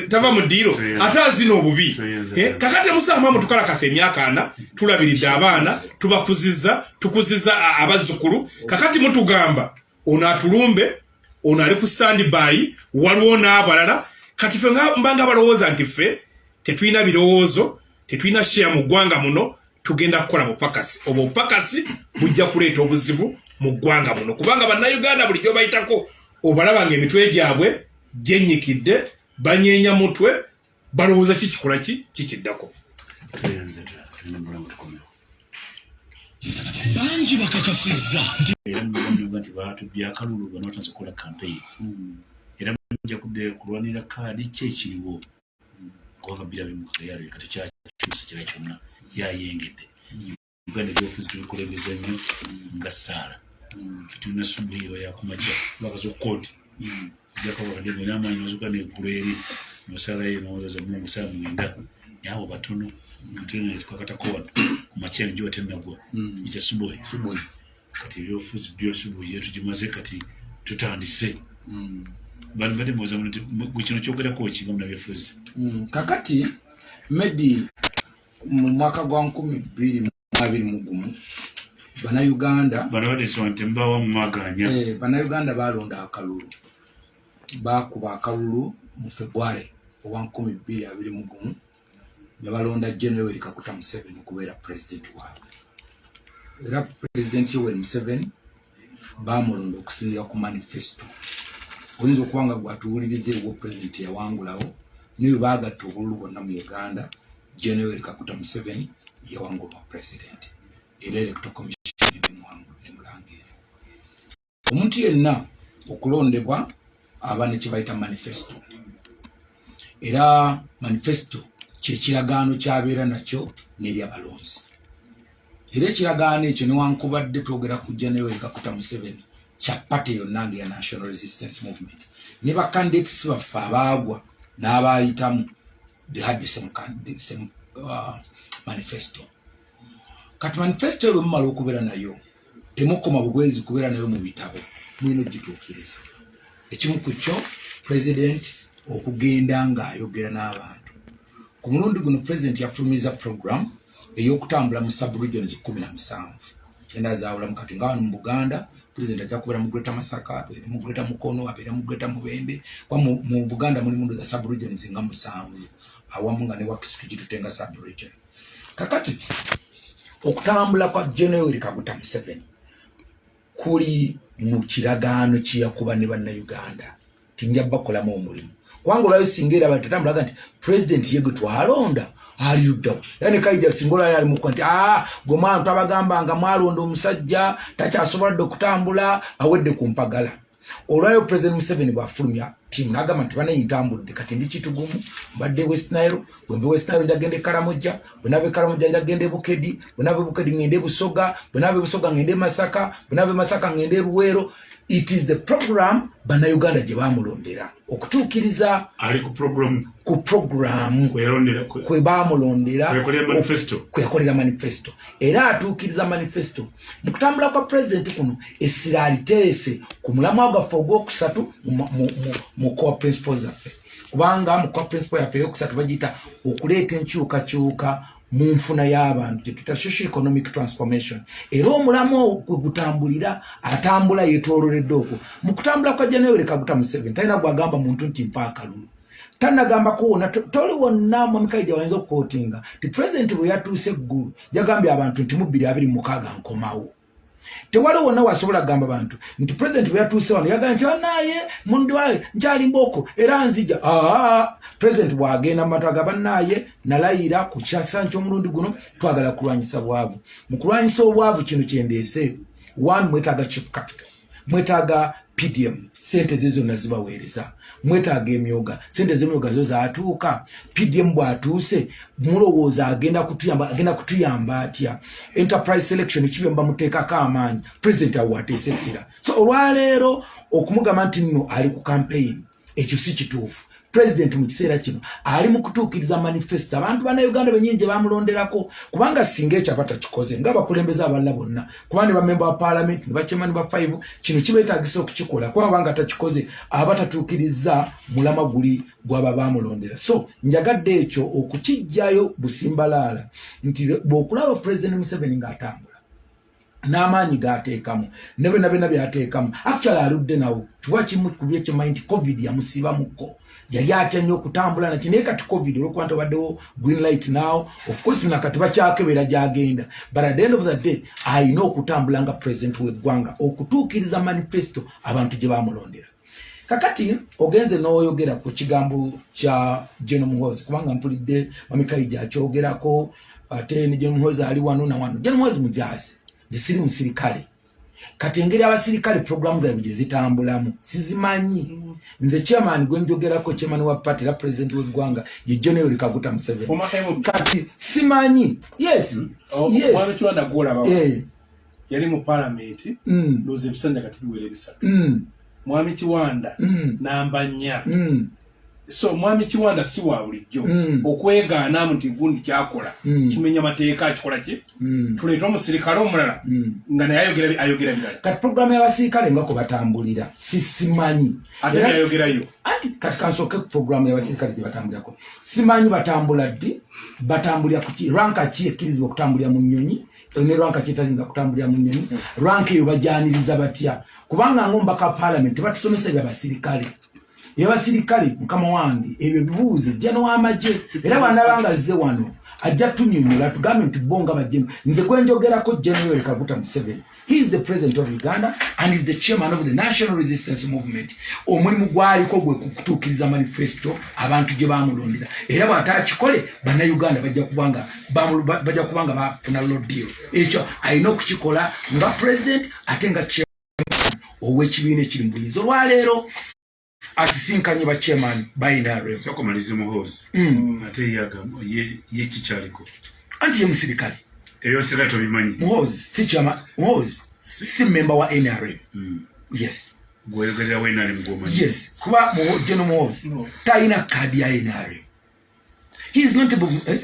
Tava mu ddiiro, ate azina obubi. Toyinza. Eh, kakati musaamu mutukalakasa emyaka 40, tulabiridde abaana, tubakuzizza, tukuzizza abazzukulu. Kakati mutugamba ono atulumbe, ono ali ku standby, waliwo n'abalala. Kati ffe mbanga balowooza nti ffe tetulina birowoozo, tetulina share mu ggwanga muno, tugenda kukola bupakasi. Obwo obupakasi bujja kuleeta obuzibu mu ggwanga muno, kubanga Bannayuganda bulijjo bayitako obalaba nga emitwe gyabwe gyennyikidde. Banyeenya mutwe, balowooza kikikola ki kikiddako. Bangi bakakasizza nti era mugamba nti baatubbye akalulu, bano batandise okukola campaign era mujja kudde kulwanira kaadi. Ki ekiriwo? Kubanga 2026 yalabika tekyakyusa kira kyonna, yayengedde. Uganda ebyobufuzi tubikulembeza nnyo nga ssaala. Tulina subuhi eba yakumakya bakaza okukooti jakabakadde olina amaanyi nozuka neggulu eri nosalayo nowebaza Mungu saa 9, naye abo batono. Tulina tukakatako wano ku makya, enjuba tennagwa, ekya subuhi. Kati ebyobufuzi byo subuhi tugimaze, kati tutandise. Bano badde mubuuza muno nti gwe kino kyogerako ki nga munabyobufuzi? Kakati Medi, mu mwaka gwa 2021 Bannayuganda Bano badde nsoma nti mubawa mumaganya. Bannayuganda balonda akalulu, bakuba akalulu mu February owa 2021 ne balonda General Yoweri Kaguta Museveni okubeera pulezidenti waabwe. Era Pulezidenti Yoweri Museveni bamulonda okusinziira ku manifesto. Oyinza okuba nga gwatuwuliriza ewo, pulezidenti yawangulawo niwe baagatta obululu bwonna mu Uganda, General Yoweri Kaguta Museveni yawangulwa pulezidenti, era Electoral Commission nemulangirira. Omuntu yenna okulondebwa aba ne kyebayita manifesto, era manifesto kyekiragaano kyabeera nakyo n'eri abalonzi. Era ekiragaano ekyo, newankubadde twogera ku General Yoweri Kaguta Museveni, kya party yonna nga ya National Resistance Movement, ne ba candidates baffe abaagwa n'abayitamu, they had the same manifesto. Kati manifesto eyo bwe mumala okubeera nayo, temukoma bugwezi kubeera nayo mu bitabo, mulina ogituukiriza. Ekimu ku kyo, president okugenda ng'ayogera n'abantu. Ku mulundi guno president yafulumiza program ey'okutambula mu subregions 17, genda zaawulamu. Kati nga wano mu Buganda, president ajja kubeera mu Greater Masaka, abeere mu Greater Mukono, abeere mu Greater Mubende, kuba mu Buganda mulimu ndoza subregions nga musanvu awamu nga ne Wakiso tugitutte nga subregion. Kakati okutambula kwa General Yoweri Kaguta Museveni kuli mu kiragaano kyeyakuba ne Bannayuganda, tinja bakolamu omulimu, kubanga olwayo singa era batatambulaga nti pulezidenti ye gwe twalonda ali luddawo. Era ne Kaija singa olwayo ali mukuba nti aa gwe mwana twabagamba nga mwalonda omusajja takyasobola dde okutambula, awedde ku mpagala. Olwayo President Museveni bwafulumya tiimu n'agamba nti banaye ntambudde, kati ndi Kitugumu, mbadde West Nile, bwenva West Nile njagenda e Karamojja, bwe nava e Karamojja njagenda e Bukedi, bwe nava e Bukedi ngende e Busoga, bwe nava e Busoga ngende e Masaka, bwe nava e Masaka ngende e Luweero. It is the program Bannayuganda gye bamulondera okutuukiriza. Ali ku program. Ku programu kweyalondera kwe bamulondera. Kweyakolera manifesto. Kweyakolera manifesto, era atuukiriza manifesto. Mu kutambula kwa pulezidenti kuno, essira aliteese ku mulamwa gwaffe ogwokusatu mu core principles zaffe, kubanga mu core principle yaffe eyokusatu bagiyita okuleeta enkyukakyuka mu nfuna y'abantu, gyetuyita social economic transformation. Era omulamwa gwe gutambulira, atambula yeetoololedde okwo. Mu kutambula kwa General Yoweri Kaguta Museveni, talina gwagamba muntu nti mpa akalulu, tanagambako wonna. Toli wonna mwamikaija wayinza okukootinga ti pulezidenti bwe yatuuse eggulu yagambye abantu nti mu 2026 nkomawo. Tewali wonna wasobola kugamba bantu nti pulezidenti bwe yatuuse wano yagambye nti banaye mundiwaye nkyali mboko era nzija. Aa, pulezidenti bw'agenda mu bantu agamba, "Naye nalayira ku kyasa ky'omulundi guno twagala kulwanyisa bwavu. Mu kulwanyisa obwavu kino kyendeese, one, mwetaaga cheap capital, mwetaaga PDM, sente ze zonna zibaweereza, mwetaaga emyoga, sente z'emyoga zo zaatuuka. PDM bw'atuuse mulowooza agenda kutuyamba, agenda kutuyamba atya? Enterprise selection kibyomba muteekako amaanyi." President awo ateese essira. So olwaleero okumugamba nti nno ali ku campaign, ekyo si kituufu. President mu kiseera kino ali mu kutuukiriza manifesto abantu Bannayuganda benyini gye bamulonderako, kubanga singa ekyo aba takikoze ng'abakulembeze abalala bonna, kuba ne bamemba ba parliament ne bachairman ba five, kino kibeetagisa okukikola, kuba banga takikoze aba tatuukiriza mulamwa guli gwaba bamulondera. So njagadde ekyo okukiggyayo busimbalaala nti bw'okulaba President Museveni ng'atambula n'amaanyi g'ateekamu ne byonna byonna by'ateekamu, actually aludde nawo kiwa kimu ku byekimanyi nti COVID yamusibamuko, yali atya nnyo okutambula naki. Naye kati COVID olwokuba nti obaddewo green light now, of course nakati bakyakebera gyagenda, but at the end of the day alina okutambula nga president w'eggwanga okutuukiriza manifesto abantu gye bamulondera. Kakati ogenze n'oyogera ku kigambo kya General Muhoozi, kubanga mpulidde Mamikayi akyogerako, ate ne General Muhoozi ali wano na wano. General Muhoozi mujaasi, nze siri musirikale. Kati engeri abasirikale programu zaabwe gye zitambulamu sizimanyi. Nze chairman gwe njogerako, chairman wa party era president w'eggwanga, ye General Kaguta Museveni. Former MP. Kati simanyi, yes. Yes. Mwami Kiwanda gwolaba yali mu palamenti, ndowooza ebisanja kati biwera 3. Mwami Kiwanda namba 4. So Mwami Kiwanda si wa bulijjo okwegaanamu nti gundi kyakola kimenya mateeka, akikola ki, tuleete omusirikale omulala nga naye ayogera birala. Kati programu y'abasirikale nga kwe batambulira sisimanyi. Ate Era byayogerayo. Anti kati kansooke ku programu y'abasirikale gye batambulirako. Simanyi batambula ddi, batambulira kuki, rank ki ekkirizibwa okutambulira mu nnyonyi ne rank ki etayinza kutambulira mu nnyonyi, rank eyo bajaniriza batya, kubanga ng'omubaka wa parliament tebatusomesa ebyabasirikale. Ebyabasirikale, mukama wange, ebyo bibuuze jjano w'amagye. Era bw'anaaba nga azze wano ajja tunyonyola, tugambe nti bo nga bajjeno. Nze gwenjogerako General Kaguta Museveni. He is the president of Uganda and is the chairman of the National Resistance Movement. Omulimu gwaliko gwe kutuukiriza manifesto abantu gye bamulondera, era bw'ataakikole Bannayuganda bajja kubanga bafuna low deal. Ekyo alina okukikola nga president ate nga chairman ow'ekibiina ekiri mu buyinza. Olwaleero asisinkanye ba chairman ba NRM. Sooka omalize Muhoozi. Ate ye ye kikyaliko? Anti ye musirikale. Ebyo sira tobimanyi. Muhoozi si chairman, Muhoozi si member wa NRM. Yes. Gweyogerera wa NRM gwomanyi. Yes, kuba General Muhoozi talina kaadi ya NRM. He is not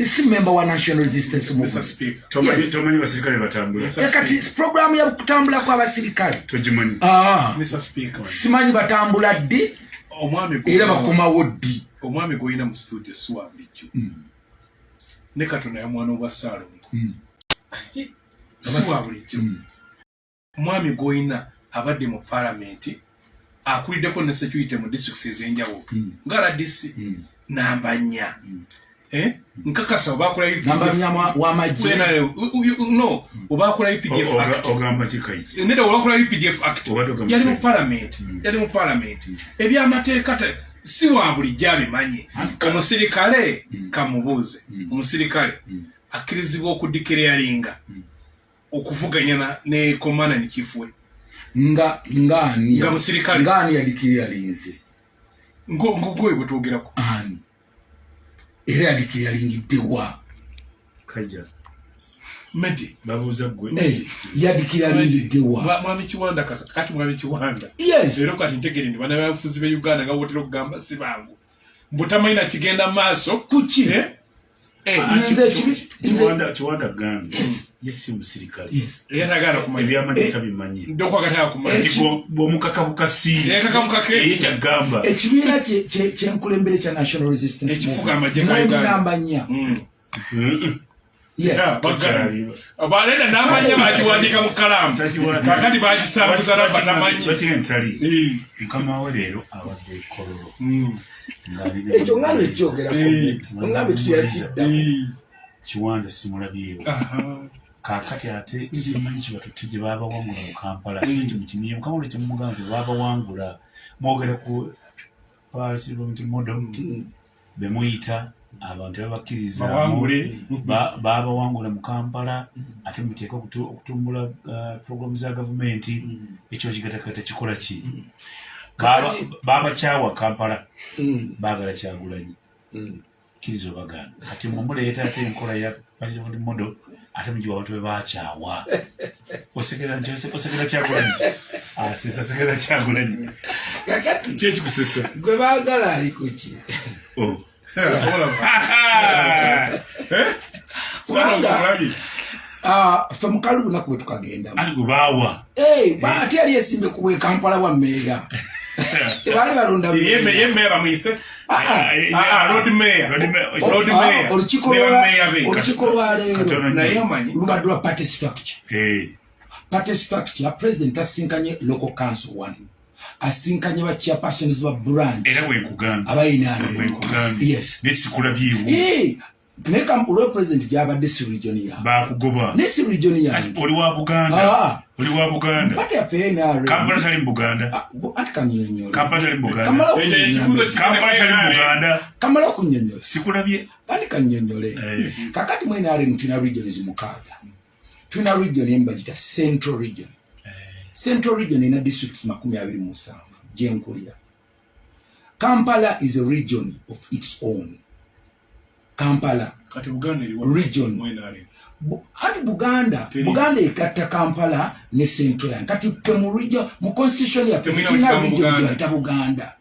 si member wa National Resistance Mr. Movement. Speaker. Tomanyi. Yes. Tomanyi basirikale batambula. Kati programu ya kutambula kw'abasirikale Togimanyi. Ah, Mr. Speaker. simanyi batambula ddi Omwami era bakomawo ddi. Omwami gw'olina mu studio si wa bulijjo. Ne Katonda yamwana obwa Ssaalongo. Si wa bulijjo. Omwami gw'olina abadde mu palamenti, akuliddeko ne security mu districts ez'enjawulo nga RDC, namba 4. Eh? Nkakasa obakola Namba 4 w'amagye. No, obakola UPDF Act. Ogamba kikaiti? Nedda, olwakola UPDF Act. Obadde ogamba Yali mu ki? palamenti, yali mu palamenti. Ebyamateeka si wa bulijjo abimanyi. Omusirikale kamubuuze, omusirikale akkirizibwa okudeclaringa okuvuganya ne commander in chief we? Nga ngaani? Nga musirikale. Ngaani yadeclarinze? Ngogwe bwe twogerako. Ani era yadeclaringiddewa? Kajja. Medi. Babuuza gwe. Eh, yadeclaringiddewa? Mwami Kiwanda, kati mwami Kiwanda, Yes. leero kati ntegere nti bannabyabufuzi be Uganda nga botera okugamba si bangu, mbu tamanyi na kigenda maaso. Kuki? Eh? Eh, Nze ekibi nze Kiwanda agambye ye si musirikale. Yes. Era tagala kumanya. Ebyamagye tabimanyi. Ndokwakataka kumanya. Kati bw'omukakabukasi Yakakabukake. ye kyagamba. Ekibiina kyenkulembere kya National Resistance Ekifuga Movement. amagye ga Mwendi Uganda. namba 4. Yes. Tokyali. Balenda n'amanya bagiwandiika mu kalaamu, kakati bagisambuza raba tamanyi. Bakiri ntali. Eh. Mukama we leero abadde e Kololo. Ng'alina Ekyo ngambe ekyogerako, ngambe tuyakidda. Kiwanda simulabyewo. Kaakati ate simanyi kibatutte gye baabawangula mu Kampala. Kimukimiye mukama olwo kyemumugamba nti baabawangula, mwogera ku parliament model be muyita abantu ababakkiriza Bawangule. Baabawangula mu Kampala, ate muteeka okutumbula programu za gavumenti. Ekyo kigatakata kikola ki? Baabakyawa Kampala, baagala Kyagulanyi. Kkiriza obagaana. Kati mwe muleeta ate enkola ya parliament model, ate mugiwa abantu be baakyawa. Osekera nti osekera Kyagulanyi, asesa sekera Kyagulanyi. Kakati Kyekikusesa. gwe baagala ali kuki? Oh. Kubanga ah, ffe mu kalulu lunaku bwe tukagendamu. Ani gwe baawa? Eh, ate yali esimbye ku bwe Kampala bwa meeya, baali balonda meeya. Ye meya bamuyise. Ah, ah. Ah, ah, Lord Mayor. Lord Mayor. Lord Ah, Mayor. olukiiko Ne bameeya be. Olukiiko lwa leero Katono nnyo. Naye omanyi lubadde lwa party structure. Party structure, president asinkanye local council one, asinkanye ba chairpersons ba branch Era bwenkugambye. abayina. Bwenkugambye. Yes. Naye sikulabyewo. Eh, naye olwa president gyabadde si region yange. Bakugoba. Ne si region yange. Kati oli wa Buganda. Ah, Oli wa Buganda. Party yaffe NRM. Kampala tali mu Buganda. Ah, anti kannyonnyole. Kampala tali mu Buganda. Kamala okunnyonnyola. Kampala tali mu Buganda. Kamala okunnyonnyola. Sikulabye. Anti kannyonnyole. Kakati mu NRM tulina regions 6. Tulina region emu bagiyita Central Region. Central Region erina districts 27 gye nkulira. Kampala is a region of its own. Kampala. Kati Buganda eri wa? Region. Mu NRM. Ati Buganda, Buganda ekatta Kampala ne Central. Kati ffe mu region, mu constitution yaffe Temulina tulina kigambo region Buganda. gye bayita Buganda.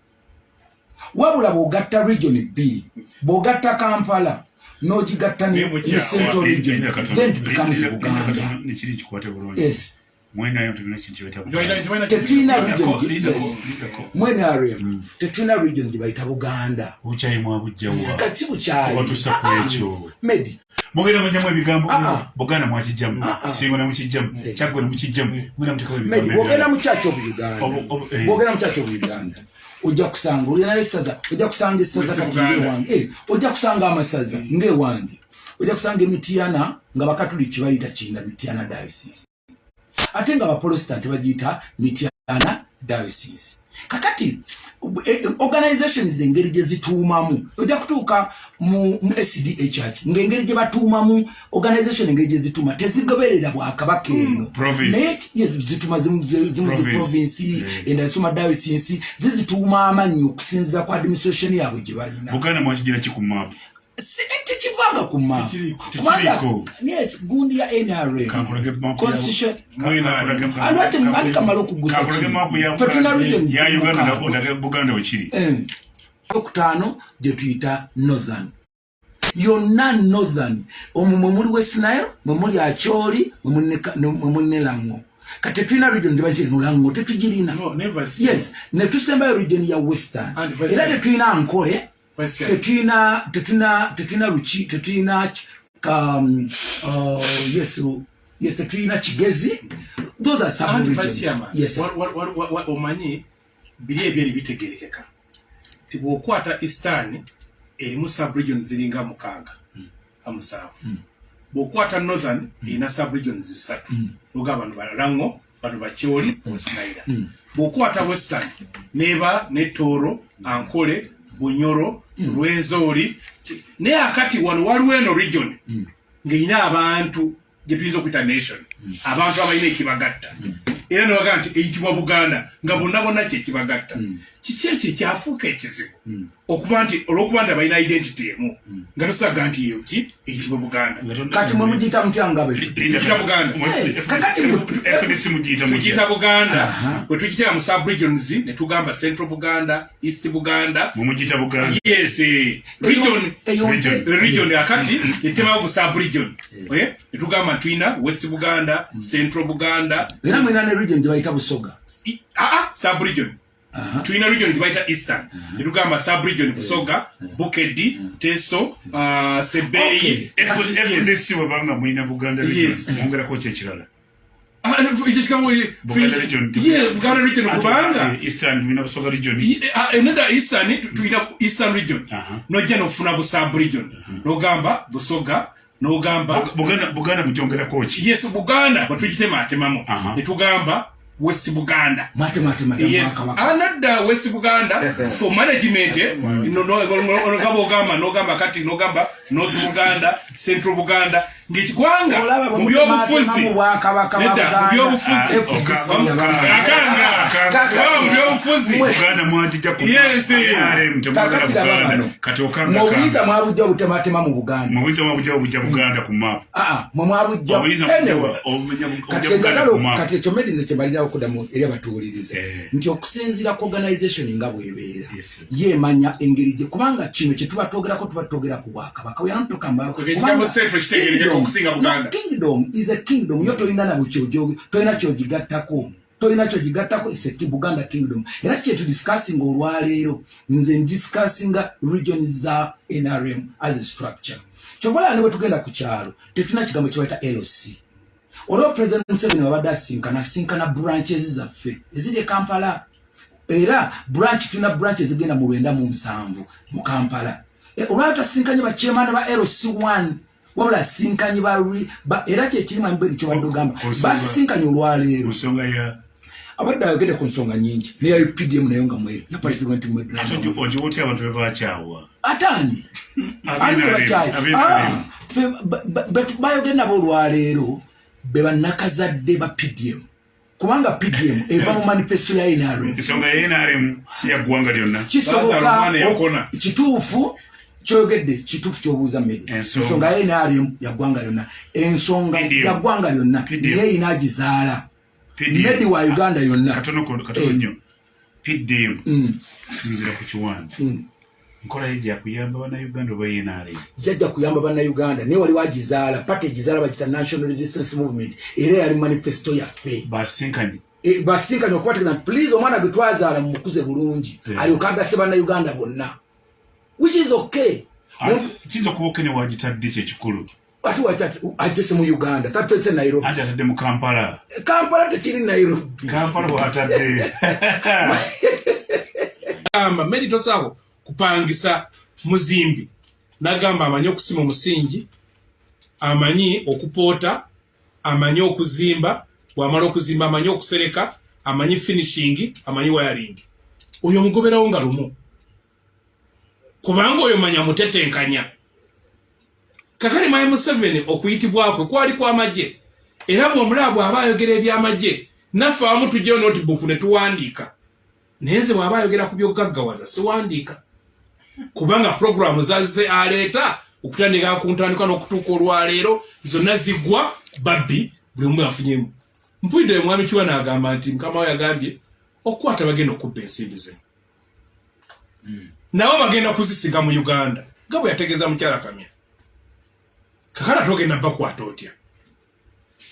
Wabula bw'ogatta region bbiri, bw'ogatta Kampala n'ogigatta ne Central Region, then it becomes Buganda. Nekiri kikwate bulungi. Yes. Mu NRM temulina kintu kye bayita Buganda. Tetulina region Lindako, yes. lindako. Mu NRM tetulina region gye bayita Buganda. Obukyayi mwabujja wa? Kati bukyayi. Obatuusa ku ekyo. Medi. Mugenda mujjamu ebigambo, Ah, ah. Buganda mwakijjamu, Ssingo ne mukijjamu, Kyaggwe ne mukijjamu, mugenda muteekawo ebigambo Medi, bw'ogenda ebirala. mu Church of Uganda, bw'ogenda mu Church of Uganda, ojja kusanga olinayo essaza, ojja kusanga essaza West kati Buganda. ng'ewange, ojja kusanga amasaza ng'ewange, ojja kusanga Emitiana nga Bakatuliki bayita kinga Mitiana Diocese, ate nga Abaprotestant bagiyita Mitiana Diocese. Kakati organizations engeri gye zituumamu, ojja kutuuka mu SDA Church ng'engeri gye batuumamu organization, engeri gye zituuma tezigoberera bwakabaka eno. Province. Naye yes, zituuma zimu zi Province. province, endala zituuma diocese, zizituuma amannya okusinziira ku administration yaabwe gye balina. Buganda mwakigira ki ku map? Tekivanga ku map. Kubanga Tekiriiko. yes, gundi ya NRM Kankulage map ya- constitution Kankulage- Andi kamala okugusa Kankulage ki? map ya Ffe tulina Buganda- regions ya Uganda, 6. ndage Buganda we kiri. Okutaano gye tuyita Northern. Yonna Northern omwo mwe muli West Nile, mwe muli Acholi, mwe muli ne Lango. Kati tetulina region gye bayita eno Lango, tetugirina. No, never see. Yes, ne tusembayo region ya Western. And Western. Era tetulina Ankole, Western. tetulina Ruki, tetulina yes, yes, tetulina Kigezi. Those are some Anti regions. Vice Chairman, Yes, sir. omanyi biri ebyeri bitegerekeka ti bw'okwata Eastern erimu sub-region ziringa 6 7, bw'okwata Northern erina sub-regions 3, nogamba bano Balango, bano Bakyoli, West Nile. Bw'okwata Western neba ne Tooro, Ankole, Bunyoro, Rwenzori. Naye akati wano waliwo eno region ng'erina abantu gye tuyinza okuyita nation, abantu abalina ekibagatta, era nebagaa nti eyitibwa Buganda, nga bonna bonna kyekibagatta. Kiki ekyo ekyafuuka ekizibu okuba nti olwokuba nti abalina identity emu, nga tosaga nti eyo ki eyitibwa Buganda? Kati mwe mugiyita mutya nga be? Tugiyita Buganda. Kakati FDC mugiyita mutya? Tugiyita Buganda. Bwe tugitera mu sub-regions ne tugamba Central Buganda, East Buganda. Mwe mugiyita Buganda. Yes, region. Eyo Region. Region akati netemayo ku sub region, netugamba tulina West Buganda, Central Buganda. Era mwina ne region gye bayita Busoga. Sub region, tulina region gye bayita Eastern, netugamba sub region Busoga, Bukedi, Teso, Sebeyi. FDC bwebanga mulina Buganda region, Yes. mwongerako ki ekirala? Ah, ekyo kigambo, Buganda region. Yeah, Buganda region, kubanga Eastern tulina Busoga region. Eneda Eastern, tulina Eastern region, nojja nofuna bu sub region, nogamba Busoga, nogamba Buganda mugyongerako ki? Yes, Buganda bwetugitematemamu netugamba West Buganda. Mwatematema Yes, Bwakabaka. anadda West Buganda for management, ngaba ogamba nogamba kati nogamba North Buganda, Central Buganda, ng'ekikwanga Olaba mu byobufuzi bwe bwakabaka bwa Nedda, mu Buganda. byobufuzi. FDC Akanga. Kakati- Kubanga mu byobufuzi. Buganda mwagijja ku Yes, eh. NRM, temwagala Kakati laba Buganda. bano. Kati okanga Mwe obuyinza mwabujja obutematema mu Buganda. Mubuyinza mwabujja obujja Buganda ku map. Ah, mwe mwabujja. Obuyinza Anyway, obujja kati Buganda njagala ku map. kati ekyo Medi nze kyemalirawo okuddamu eri abatuwuliriza nti okusinziira ku organization nga bw'ebeera, Yes. yeemanya engeri gye, kubanga kino kye tuba twogerako, tuba twogera ku bwakabaka. We are not talking about- Ekigambo kubanga central kitegeerekeka okusinga Buganda. No, kingdom is a kingdom. Yo tolina nabwe tolina kyogigattako, tolina kyogigattako. Is a Buganda kingdom. Era kye tudiscussinga olwaleero, nze ndiscussinga regions za NRM as a structure. Kyova olaba ne bwe tugenda ku kyalo tetulina kigambo kye bayita LC. Olwa President Museveni wabadde asinkana, asinkana branches zaffe eziri e Kampala, era branch, tulina branch ezigenda mu 97 mu Kampala. Olwali tasinkanye bachairman ba LC1. Wabula sinkanyi ba era kyekirimu amiberi kyobadde ogamba basisinkanye olwaleero. Abadde ayogedde ku nsonga nyingi neya UPDM nayo nga mweru yapaogiwotya abantu bebakyawa. Ate ani ani bebakyayi bayogedde nabo olwaleero be bannakazadde ba PDM, kubanga PDM eva mu manifesto ya NRM. Ensonga ya NRM si ya ggwanga lyonna. Kisoboka, kituufu kyoyogedde, kituufu kyobuuza mmere. Ensonga ya NRM ya ggwanga lyonna, ensonga ya ggwanga lyonna naye erina agizaala Medi wa Uganda yonna. Katono katono nnyo. PDM kusinziira ku kiwanda nkola ye jakuyamba bannayuganda oba NRM? Jajja kuyamba bannayuganda, naye waliwo agizaala, party egizaala bagita National Resistance Movement, era yali manifesto yaffe. Basinkanye? Basinkanye okubategeeza nti please, omwana gwe twazaala mumukuze bulungi alyoke agase bannayuganda bonna, which is okay. Kiyinza okuba okay, ne wagitadde kyekikulu. Ate wajese mu Uganda, tatwese Nairobi. Anti atadde mu Kampala. Kampala tekiri Nairobi. Kampala bwatadde. Gamba Meri tosawo kupangisa muzimbi, nagamba amanyi okusima omusingi, amanyi okupoota, amanyi okuzimba, bwamala okuzimba amanyi okusereka, amanyi finishing, amanyi wiring. Oyo omugoberawo nga lumu, kubanga oyo manya mutetenkanya. Kakati Mwami Museveni okuyitibwa kwe kwali kw'amagye, era bw'omulaba bw'aba ayogera eby'amagye naffe abamu tujjayo notebook ne tuwandiika, naye nze bw'aba ayogera ku by'okugaggawaza siwandiika, kubanga puroguramu zazze aleeta okutandika ku ntandikwa n'okutuuka olwaleero zonna ziggwa babbi, buli omu afunyemu. Mpulidde omwami Kiwa n'agamba nti mukama we yagambye okukwata bagenda okubba ensimbi zino, nabo bagenda kuzisiga mu Uganda nga bwe yategeeza mukyala Kamya. Kakana togenda bakwata otya,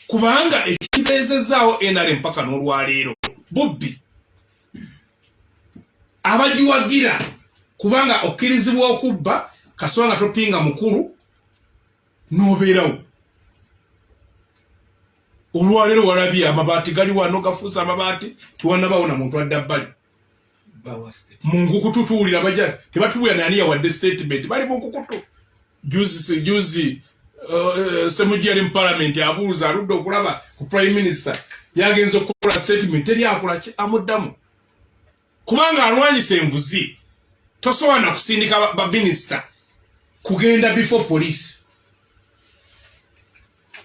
kubanga ekibeezezaawo NRM paka n'olwaleero bubbi, abagiwagira, kubanga okkirizibwa okubba kaswa nga topinga mukulu n'obeerawo. Olwaleero walabye amabaati gali wano gafuuse amabaati, tewanabawo na muntu adda bbali mu nkukutu. Tuwulira baja tebatuwulira nani yawadde statement, bali mu nkukutu. Juzi juzi Semujju yali mu parliament abuuza, aludde okulaba ku prime minister, yagenza okukola statement, teri akola ki amuddamu, kubanga alwanyisa enguzi. Tosobola na kusindika baminisita kugenda before police,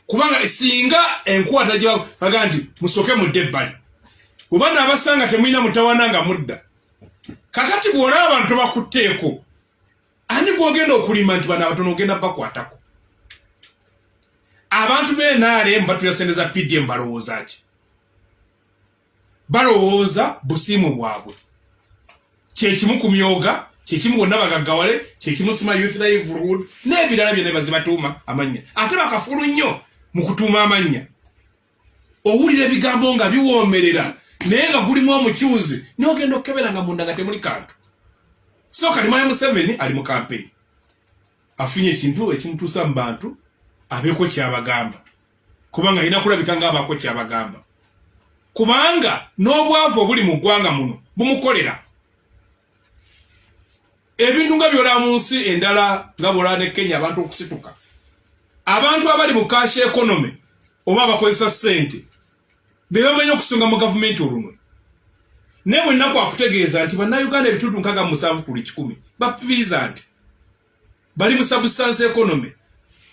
kubanga singa enkwata gyebaga nti musooke mudde ebbali, bweba naabasanga temulina mutawana nga mudda. Kakati bw'olaba abantu bakutteeko, ani gwogenda okulima nti bano abatono ogenda bakwatako? Abantu b'NRM batulya sente za PDM, balowooza ki? Balowooza busiimu bwabwe kyekimu ku myoga, kyekimu bonna bagaggawale, kyekimu sima youth livelihood n'ebirala byonna bazibatuuma amannya. Ate bakafulu nnyo mu kutuuma amannya, owulira ebigambo nga biwoomerera naye nga gulimu omukyuzi, nogenda okukebera nga munda nga temuli kantu. So kati mwami Museveni ali mu campaign, afunye ekintu ekimutuusa mu bantu abeeko kyabagamba, kubanga alina kulabika ng'abaako kyabagamba, kubanga n'obwavu obuli mu ggwanga muno bumukolera ebintu nga byolaba mu nsi endala, nga bwolaba ne Kenya, abantu okusituka, abantu abali mu cash economy oba abakozesa ssente be bamanyi okusunga mu gavumenti olunwe. Naye bwe nnaku akutegeeza nti bannayuganda 67% bapibiriza nti bali mu subsistence economy,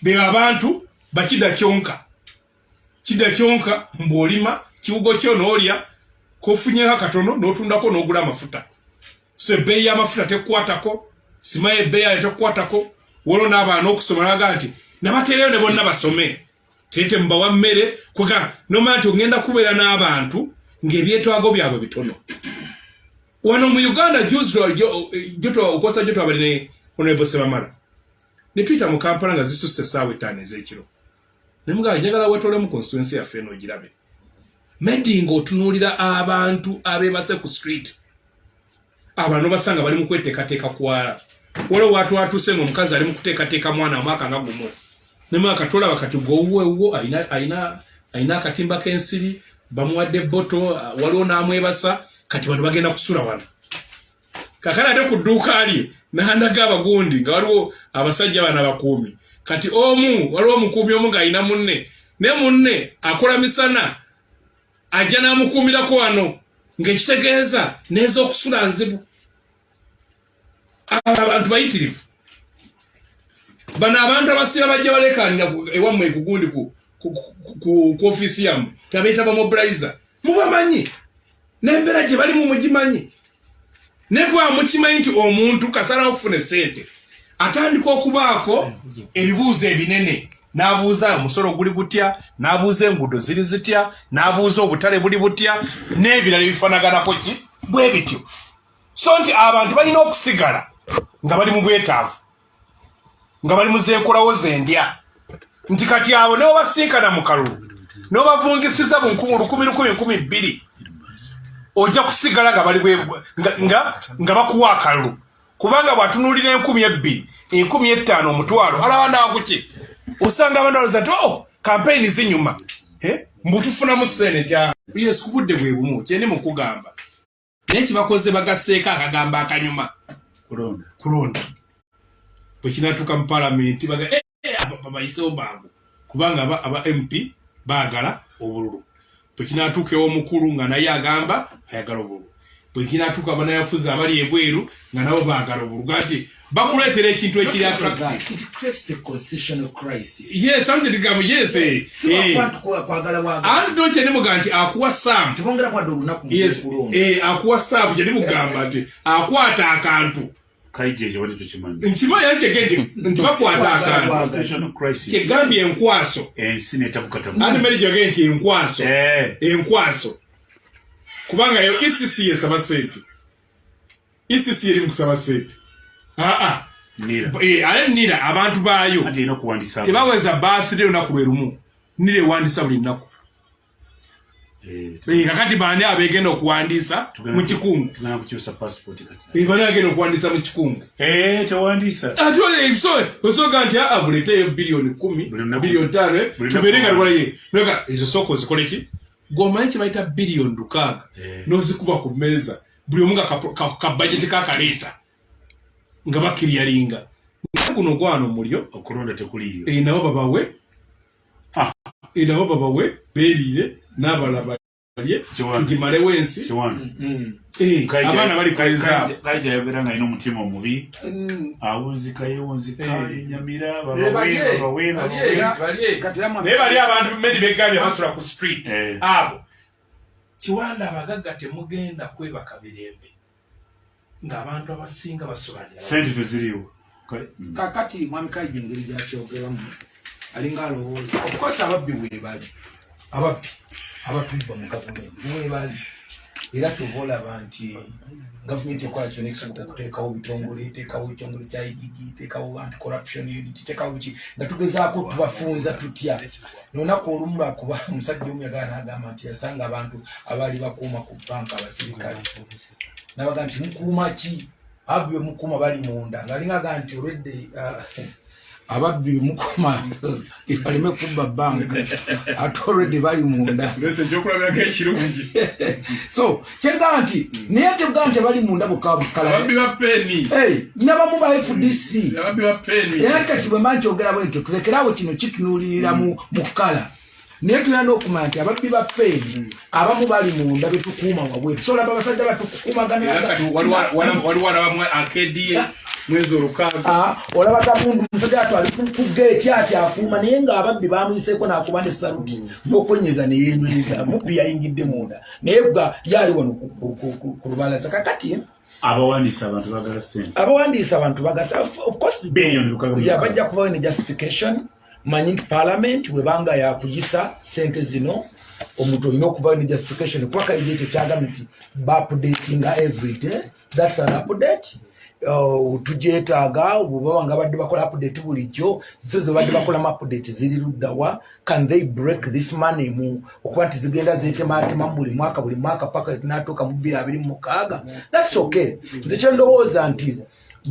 be abantu bakida kyonka kida kyonka, mbw'olima kibugo kyo n'olya kofunyeko katono n'otundako n'ogula amafuta. So ebbeeyi y'amafuta tekwatako, simayo ebbeeyi yayo tekwatako. Waliwo n'abaana okusoma nabaga nti nabateereyo ne bonna basome, tete mubawa mmere kwega nomanya nti ogenda kubeera n'abantu ng'ebyetwago byabwe bitono. Wano mu Uganda juzi okosa jo twabali ne Honorable Sebamala ne tuyita mu Kampala nga zisusse essaawa 5 ez'ekiro, ne mugamba njagala weetolemu constituency yaffe eno ogirabe. Medi ng'otunuulira abantu abeebase ku street, abantu basanga bali mu kweteekateeka kwala. Waliwo watwatuse ng'omukazi ali mu kuteekateeka mwana omwaka nga gumu nemwaka tolaba kati gwowuwewwo alina akatimba k'ensiri, bamuwadde boto, waliwo n'amwebasa. Kati bano bagenda kusula wano. Kakati ate ku dduuka lye n'andaga abagundi nga waliwo abasajja bano abakuumi. Kati omu waliwo omukuumi omu ng'alina munne, ne munne akola misana, ajja n'amukuumirako wano, ng'ekitegeeza n'ez'okusula nzibu. Abo abantu bayitirivu. Bano abantu abasiba bajja baleekaanira ewammwe kugundi ku ofiisi yammwe, tabeeta bamobilizer, mubamanyi n'embeera gye balimu mugimanyi. Ne bwa mukimanyi nti omuntu kasalawo okufuna essente atandika okubaako ebibuuzo ebinene, n'abuuza omusolo guli gutya, n'abuuza enguudo ziri zitya, n'abuuza obutale buli butya, n'ebirala ebifaanaganako ki bwe bityo. So nti abantu balina okusigala nga bali mu bwetaavu, nga bali mu zenkolawo zendya, nti kati abo newabasinkana mu kalulu n'obavungisiza bu nkumu lukumi lukumi nkumi bbiri, ojja kusigala nga bali nga bakuwa akalulu, kubanga bw'atunuulira 2000, 5000, omutwalo, alaba naakuki. Osanga abantu balowooza nti, "Oh, kampeyini zinyuma." Eh, mbu tufunamu ssente kya yes ku budde bwe bumu. Kyendi mu kugamba, naye kibakoze bagasseeko akagambo akanyuma. Kulonda. Kulonda bwe kinatuuka mu palamenti, baga babayisewo mangu, kubanga aba MP baagala obululu. Bwe kinatuuka ew'omukulu nga naye agamba ayagala obululu, bwe kinatuuka abanayafuzi abali ebweru nga nabo baagala obululu, ga nti bakuleetera ekintu ekiri attractive. It creates a constitutional crisis. Yes, anti ndigambo, yes. Si lwakuba nti kwagala bwagala. Anti no, kyendimuga nti akuwa saamu. Tebongera kwadde olunaku Yes. kulonda. Akuwa saamu. Kyendimugamba nti akwata akantu. Kaija, ekyo bali tukimanyi. Nkimanyi, era kyegende nti bakwata akantu. Constitutional crisis. Kyegambye enkwaso. Ensi netabukatabu. Anti meri kyegende nti enkwaso. Enkwaso, kubanga yo ECC esaba sente, ECC eri mu kusaba sente. Aa. Nira. Ate nira abantu baayo Anti erina okuwandiisa abantu. Tebaweza birthday olunaku lwe lumu. Nira ewandiisa buli lunaku. Kakati bani abegenda okuwandiisa mu kikungu? Tugenda kukyusa passport kati. Bani agenda okuwandiisa mu kikungu? Tewandiisa. Ate so osoga nti aa, buleeteyo 10 biliyoni Buli lunaku- 5 biliyoni, buli lunaku tubeere nga kuwandiisa. lwalaye nega ezo sooka ozikole ki. Gwomanyi kye bayita 6 biliyoni n'ozikuba ku mmeeza, buli omu nga ka budget kakaleeta nga bakiryalinga, naye guno gwana omulyo. Okulonda tekuliyo. Nabo babawe. Ah. Nabo babawe beeriire n'abalala balye. Kiwanda. Tugimalewo ensi. Kiwanda. Abaana bali kwezaabo. Kaija yayogera nga alina omutima omubi, awunzika, yewunzika, yenyamira. Eh, babawe, balye, babawe, balye, babawe. balye. Kati era Naye bali abantu meri begambye basula ku street. Abo Kiwanda, abagagga temugenda kwebaka mirembe ng'abantu abasinga basulanira. Sente teziriwo. Kakati mwami Kaija engeri gyakyogeramu alinga alowooza, of course ababbi weebali, ababbi abatubba mu gavumenti weebali, era kyova olaba nti gavumenti ekola kyona ekisoboka okuteekawo bitongole, eteekawo ekitongole kya IGG, eteekawo anti corruption unit, eteekawo biki, nga tugezaako tubafunza tutya. Olunaku olumu lwakuba omusajja omu yagala n'agamba nti yasanga abantu abaali bakuuma ku banka abasirikale, nabaga nti, "Mukuuma ki? Ababbi bemukuuma bali munda." Ngaalinga agamba nti olwedde ababbi bemukuuma baleme kubba banka, ate olwedde bali munda. Mbese ekyokulabirako ekirungi. So kyegamba nti, naye tegamba nti abali munda bokka. Ababbi ba peni. Nabamu ba FDC. Ababbi ba peni. Era kati bwe mba nkyogera bwe ntyo, tulekerawo kino kitunuulirira mu kkala, naye tulina n'okumanya nti ababbi ba peeni abamu bali munda betukuuma wabweru. So olaba abasajja batukukumaganira. Era kati waliwo alabamu akediye mwezi olukaaga. Ah, olaba Kamundu, musajja atu ali ku geeti ati akuuma, naye ng'ababbi bamuyiseeko n'akuba ne saluti n'okwenyeza neyenyweza. Mubbi yayingidde munda, naye gwa yali wano ku lubalaza. Kakati Abawandiisa abantu bagala sente. Abawandiisa abantu bagasa, of course. 600 billion. Ya, bajja kubawo ne justification. Manyi nti parliament webanga yakuyisa sente zino, omuntu olina okuvayo ne justification, kuba kaija ekyo kyagambye nti baupdatinga every day, that's an update. Tugyetaaga bwebaba nga badde bakola update bulijjo, zo zebadde bakolamu update ziri luddawa? Can they break this money mu okuba nti zigenda zetematemamu buli mwaka, buli mwaka, paka tunatuuka mu 2026? That's okay. Nze kyendowooza nti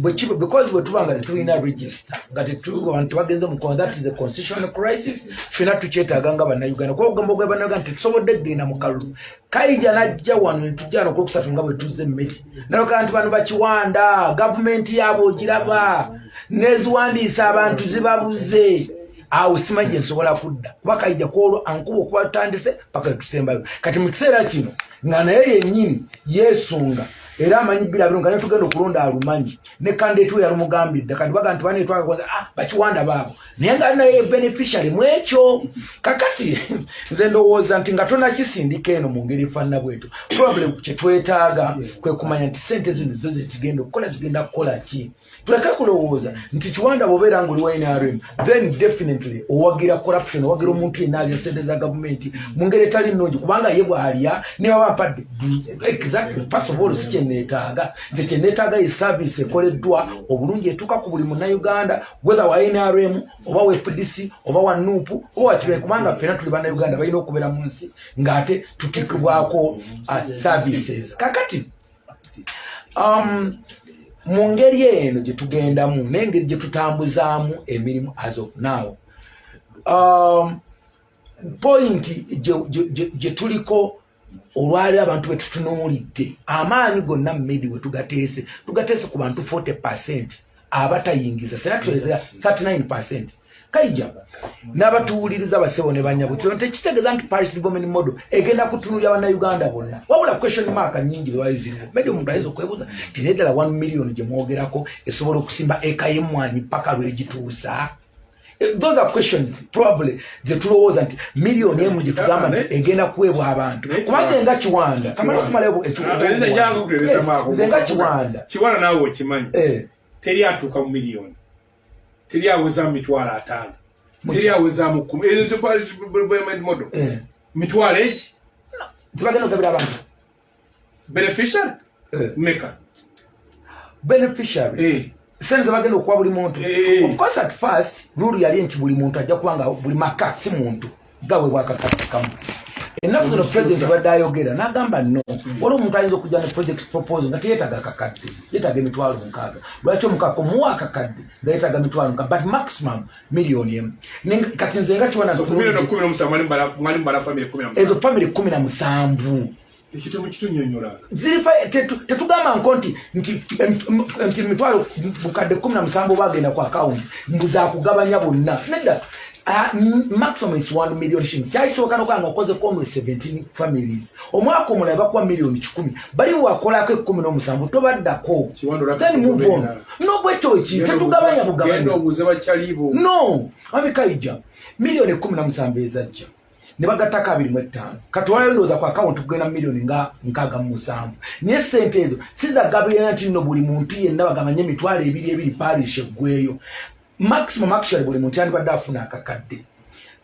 Because bwe tuba nga tetulina register, nga abantu tebagenze mu, that is a constitutional crisis. Ffena tukyetaaga nga Bannayuganda, kuba okugamba ogwa Bannayuganda tetusobodde kugenda mu kalulu. Kaija najja wano, netujja wano kulwokusatu nga bwe tuzze emmeri, naloka nti bano bakiwanda gavumenti yaabwe ogiraba neziwandiisa abantu zibabuze. Awo simanyi gye nsobola kudda, kuba Kaija kwolwo ankuba okuba tutandise paka wetusembayo. Kati mu kiseera kino nga naye yennyini yeesunga era amanyi 2020 nga netugenda okulonda, alumanyi ne candidate we yalumugambidde. Kati baga nti banetwagakoza, ah, bakiwanda baabo, naye nga naye beneficiary mu ekyo. Kakati nze ndowooza nti nga tonakisindika eno mu ngeri efaanana bwetyo, probably kyetwetaaga kwe kumanya nti sente zino zo zekigenda okukola zigenda kukola ki. Tuleke kulowooza nti Kiwanda bw'obeera nga oli wa NRM, then definitely owagira corruption, owagira omuntu yenna alya sente za gavumenti mu ngeri etali nnungi, kubanga ye bw'alya ne baba mpadde. Exactly, first of all, si kyeneetaaga. Nze kyeneetaaga ye service ekoleddwa obulungi etuuka ku buli Munnayuganda, whether wa NRM oba wa FDC oba wa NUP oba wa, kubanga ffena tuli Bannayuganda, balina okubeera mu nsi ng'ate tutikibwako services. Kakati mu ngeri eno gye tugendamu n'engeri gye tutambuzaamu emirimu as of now, point gye tuliko olwali, abantu be tutunuulidde, amaanyi gonna medi we tugateese, tugateese ku bantu 40% abatayingiza, 39%. Kaija n'abatuwuliriza, basebo ne banyabo, tekitegeeza nti parish development model egenda kutunulira Bannayuganda bonna, wabula question mark nyingi lwali ziriwo. Maybe omuntu ayinza okwebuuza nti naye ddala 1 million gye mwogerako esobola okusimba eka y'emmwanyi paka lwegituusa? Those are questions probably zetulowooza nti 1 million gye tugamba nti egenda kuweebwa abantu, kubanga enga Kiwanda kamala okumalayo. Nze nga Kiwanda Kiwanda, naawe okimanyi, teri atuuka mu miliyoni, teri aweza 50,000, teri aweza mu 10. Ezo model mitwalo egi Tibagenda okugabira abantu beneficiary meka? Beneficiary, sente bagenda okuwa buli muntu. Of course, at first rule yali nti buli muntu ajja kubanga buli maka, si muntu, gaweebwa akakadde kamu. Ennaku zino president badde ayogera n'agamba no, waliwo omuntu ayinza okujja ne project proposal nga teyeetaaga akakadde, yeetaaga 60,000. Lwaki omukaka omuwa akakadde nga yeetaaga 60,000? But maximum 1 million. Kati nze nga Kiwana, ezo family 17 tetugamba nko nti mitwalo bukadde 17 bagenda ku akawunti mbu zakugabanya bonna, nedda. Maximum is 1 million shillings. Kyakisooka nokuba nga okozeko only 17 families, omwaka omulala bakuwa 100,000,000, bali wakolako 17 tobaddako, then move on. Nobwekyo ki tetugabanya bugabanya no abikaija 17 million ezajja ne bagattako 25, kati walayo ndowooza ku akawunti kugenda miliyoni nga 67. Naye sente ezo sizagabirira nti nno buli muntu yenna bagabanye 20,000 parish eggweyo. Maximum actually buli muntu yandibadde afuna akakadde.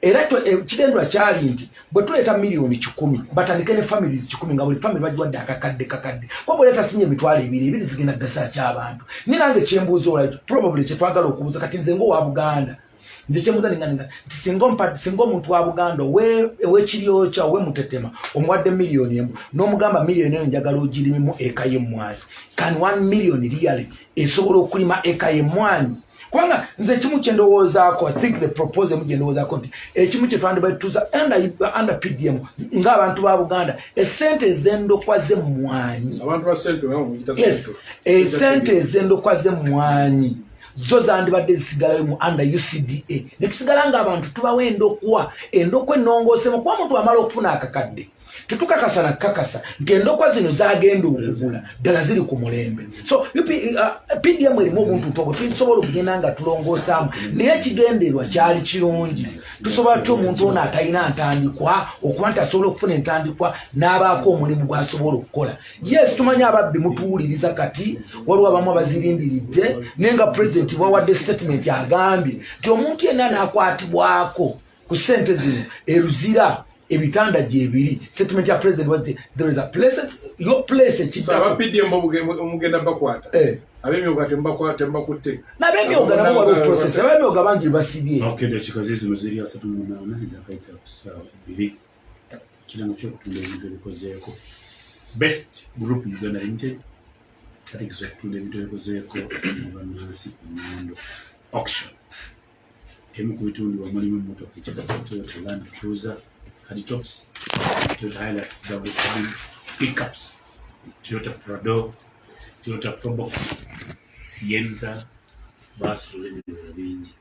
Era kigendwa kyali nti bwe tuleeta 100,000,000, batandike ne families 100, nga buli family bagiwadde akakadde kakadde, kuba bweleeta sinye 20,000 zigenda kugasa kyabantu. Naye nange kyembuuza olwa probably kyetwagala okubuuza kati, nze nga owa Buganda, nze kyembuuza ninga nti singa omuntu wa Buganda ow'Ekiryokya, owemutetema, omuwadde 1 million n'omugamba miliyoni eno njagala ogirimimu eka y'emmwanyi, can 1 million really esobola okulima eka y'emmwanyi? Kubanga nze ekimu kyendowoozaako, I think the proposal emu gyendowoozaako nti ekimu kyetwandibadde tuza under PDM ng'abantu ba Buganda, esente ez'endokwa z'emmwanyi, esente ez'endokwa z'emmwanyi zo zandibadde zisigalayo mu under UCDA, ne tusigala ng'abantu tubawa endokwa, endokwa ennongoosemu, kuba omuntu amala okufuna akakadde tetukakasa nakakasa nti endokwa zino zagenda okugula ddala ziri ku mulembe. So PDM erimu obuntu ntobo tusobola okugenda nga tulongoosaamu, naye ekigenderwa kyali kirungi. Tusobola ty omuntu ono atalina ntandikwa okuba nti asobola okufuna entandikwa n'abaako omulimu gw'asobola okukola? Yes, tumanyi ababbi mutuwuliriza. Kati waliwo abamu abazirindiridde, naye nga pulezidenti bwawadde statement agambye nti omuntu yenna n'akwatibwako ku ssente zino eruzira ebitanda gyebiri. Statement ya president was there is a place, your place. Aba PDM omugenda bakwata, ab'emyoga tembakwata, tembakutte. N'ab'emyoga nabo waliwo process, ab'emyoga bangi basibye. Okay, dakika zizino ziri 38 ezakayita ku ssaawa 2. Kirango ky'okutunda ebintu ebikozeeko Best Group Uganda Limited. Bategese okutunda ebintu ebikozeeko mu bannansi ku nnyondo auction. Emu ku bitundibwa mulimu emmotoka ekika kya Toyota Land Cruiser Hardtops, Toyota Hilux double cabin pickups, Toyota Prado, Toyota Probox, Sienta, baasi n'ebirala bingi.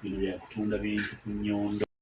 Bino byakutunda bintu ku nnyondo.